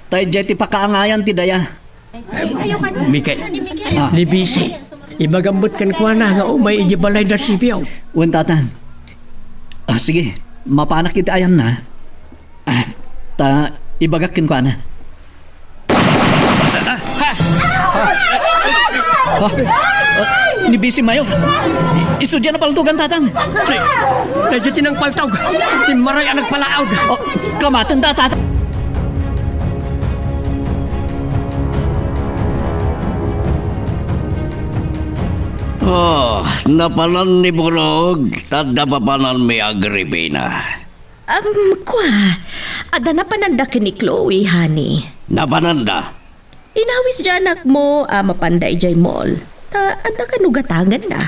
Ta idiay ti pakaangayan ti daya. Miguel, ah, ni bisi, ibagam met kenkuana nga umay idiay balay da Sibio. Wen, tatang. Ah, sige, mapanak iti ayanna. Ah, ta ibagak kenkuana. Ah, ah, ni bisi, Mayor. Isu diay a paltugan, tatang. Daydiay ti nangpaltog. Timmaray a nagpalaag. Oh, kamatenda, tatang. Oh, napanan ni Borog, ta adda papananmi, Agripina. Am, kua, adda napananda ken ni Chloe, honey? Napananda? Inawis diay anakmo a mapanda idiay mall. Ta adda kano gatangenna.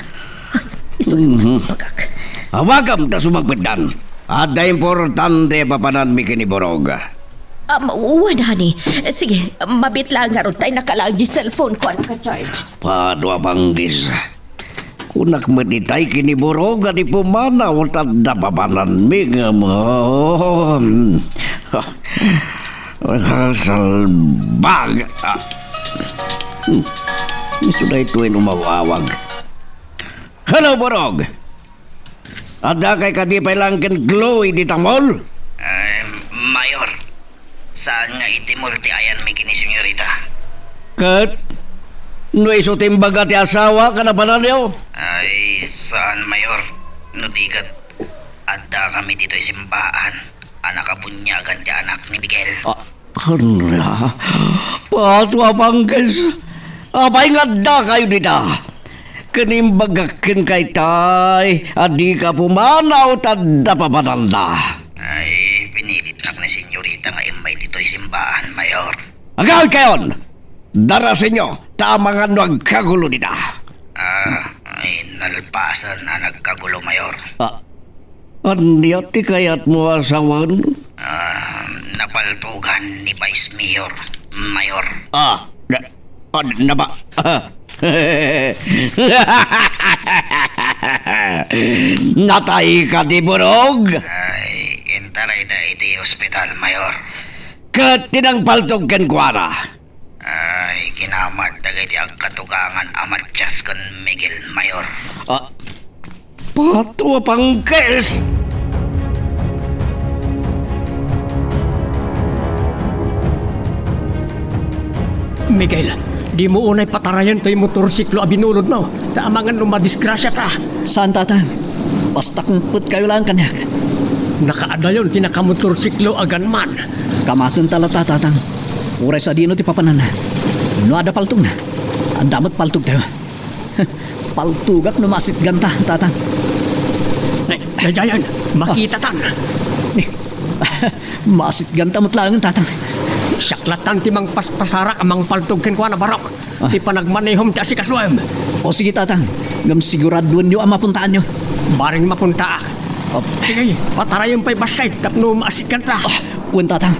Ay, isu Mhm. Bagak. Awagam ta sumagpetdan. Adda importante a papananmi ken ni Borog. Am, wen, honey. Sige, mabiit laeng ngarud ta innaka laeng diay cellphone ko a naka-charge. Patuabangkis. Kunak met itay ken ni Borog a di pumanaw ta adda papananmi ngem, oh, salbag. Ah. Hmm. Isu daytoy no mawawag. Hello, Borog. Addakay kadi pay laeng ken Chloe dita mall? Ay, Mayor, saan nga iti mall ti ayanmi ken ni Senyorita. Ket no isu ti imbaga ti asawa, kanapananyo? Ay, saan, Mayor. No di ket, addakami ditoy simbaan a nakabuniagan ti anak ni Miguel. Ah, Ania? Patuabangkis. Apay nga addakayo dita? Ken imbagak kenka itay a dika pumanaw ta adda papananda. Ay, pinilitnak ni Senyorita nga immay ditoy simbaan, Mayor. Agawidkayon! Darasenyo, ta amangan no agkagulo dita. Ah, ay, nalpasen a nagkagulo, Mayor. Ah, Ania ti kayatmo a sawen? Ah, napaltugan ni Vice Mayor, Mayor. Ah, na, ah, napa-, natay kadi Borog? Ay, intarayda iti ospital, Mayor. Ket ti nangpaltog kenkuana? Ay, kinamat dagiti agkatugangan a Matias ken Miguel, Mayor. Ah, patuabangkis! Miguel, dimo unay patarayen toy motorsiklo a binulodmo. Ta amangan no madisgrasiata. Saan, Tatang. Basta kumpetkayo laeng kaniak. Nakaadayon ti nakamotorsiklo a gunman. Kamatenta latta, Tatang. Uray sadino ti papananna. No adda paltogna, adda met paltogtayo. Paltogak no maasitganta, Tatang. Nay, daydiayen, makitatan. Ni, maasitganta met laeng, Tatang. Siak lattan ti mangpaspasarak a mangpaltog kenkuana, Barok. Ah. Ti panagmanehom ti asikasoem. O sige, Tatang. Ngem siguraduenyo a mapuntaanyo. Bareng mapuntaak. Oh. Sige, patarayen pay bassit tapno maasitganta. Ah, wen, Tatang.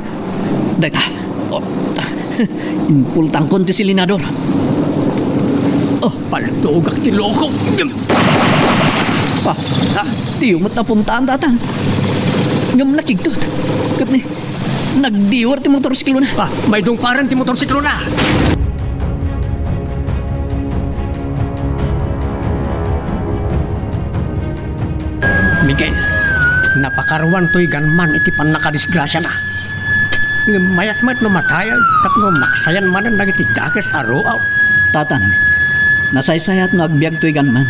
Dayta. Oh. Impultangkon ti silinador. Oh. Paltogak ti loko. Ah, ha? Diyo met napuntaan, Tatang. Ngem nakigtot. Ket ni, nagdiwer ti motorsiklona. Ah, maidungparen ti motorsiklona. Miguel, napakaruan toy gunman iti pannakadisgrasiana. Ngem mayat met no matayen tapno maksayan manen dagiti dakes a ruaw. Tatang, nasaysayat no agbiag toy gunman.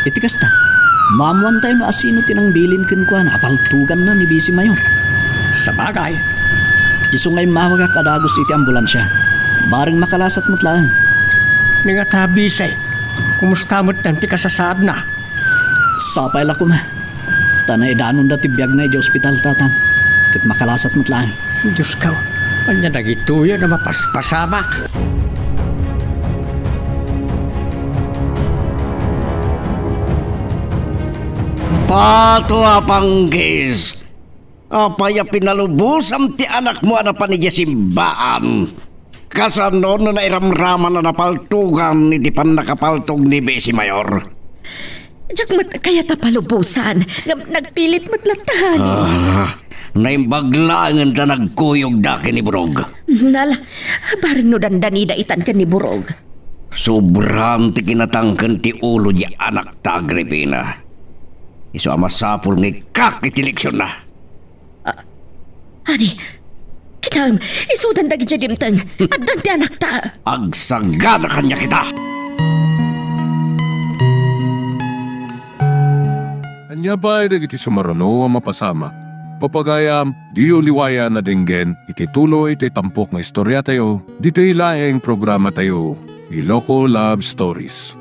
Iti kasta, maammoantayo no asino ti nangbilin kenkuana a paltoganna ni Bisi Mayor. Sabagay. Isu nga immawagak a dagus iti ambulansia. Bareng makalasat met laeng. Ni nga ta, Bisi, kumusta met ti kasasaadna? Sapay la koma. Ta naidanonda ti biagna idiay ospital, Tatang. Ket makalasat met laeng. Diosko, ania dagitoy a mapaspasamak? Pato a panggis! Apay a pinalubosam ti anakmo a napan idiay simbaan? Kasano no nairamraman a napaltogan iti pannakapaltog ni Besi Mayor? Diak met kayat a palubosan, ngem nagpilit met latta. Ah, naimbag laengen ta nagkuyogda ken ni Burog. Nala, bareng no dandanida itan ken ni Burog. Sobran ti kinatangken ti ulo di anakta, Agripina. Isu a masapul nga ikkak iti leksionna. Ah, ani, kitaem, isudan dagiti dimteng. Addan ti anakta. Agsagana kaniak ita. Ania pay dagiti sumaruno a mapasamak? Papagayam, diyo liwayan a denggen iti tuloy ti tampok nga istoriatayo, ditoy laeng programatayo, Iloko Love Stories.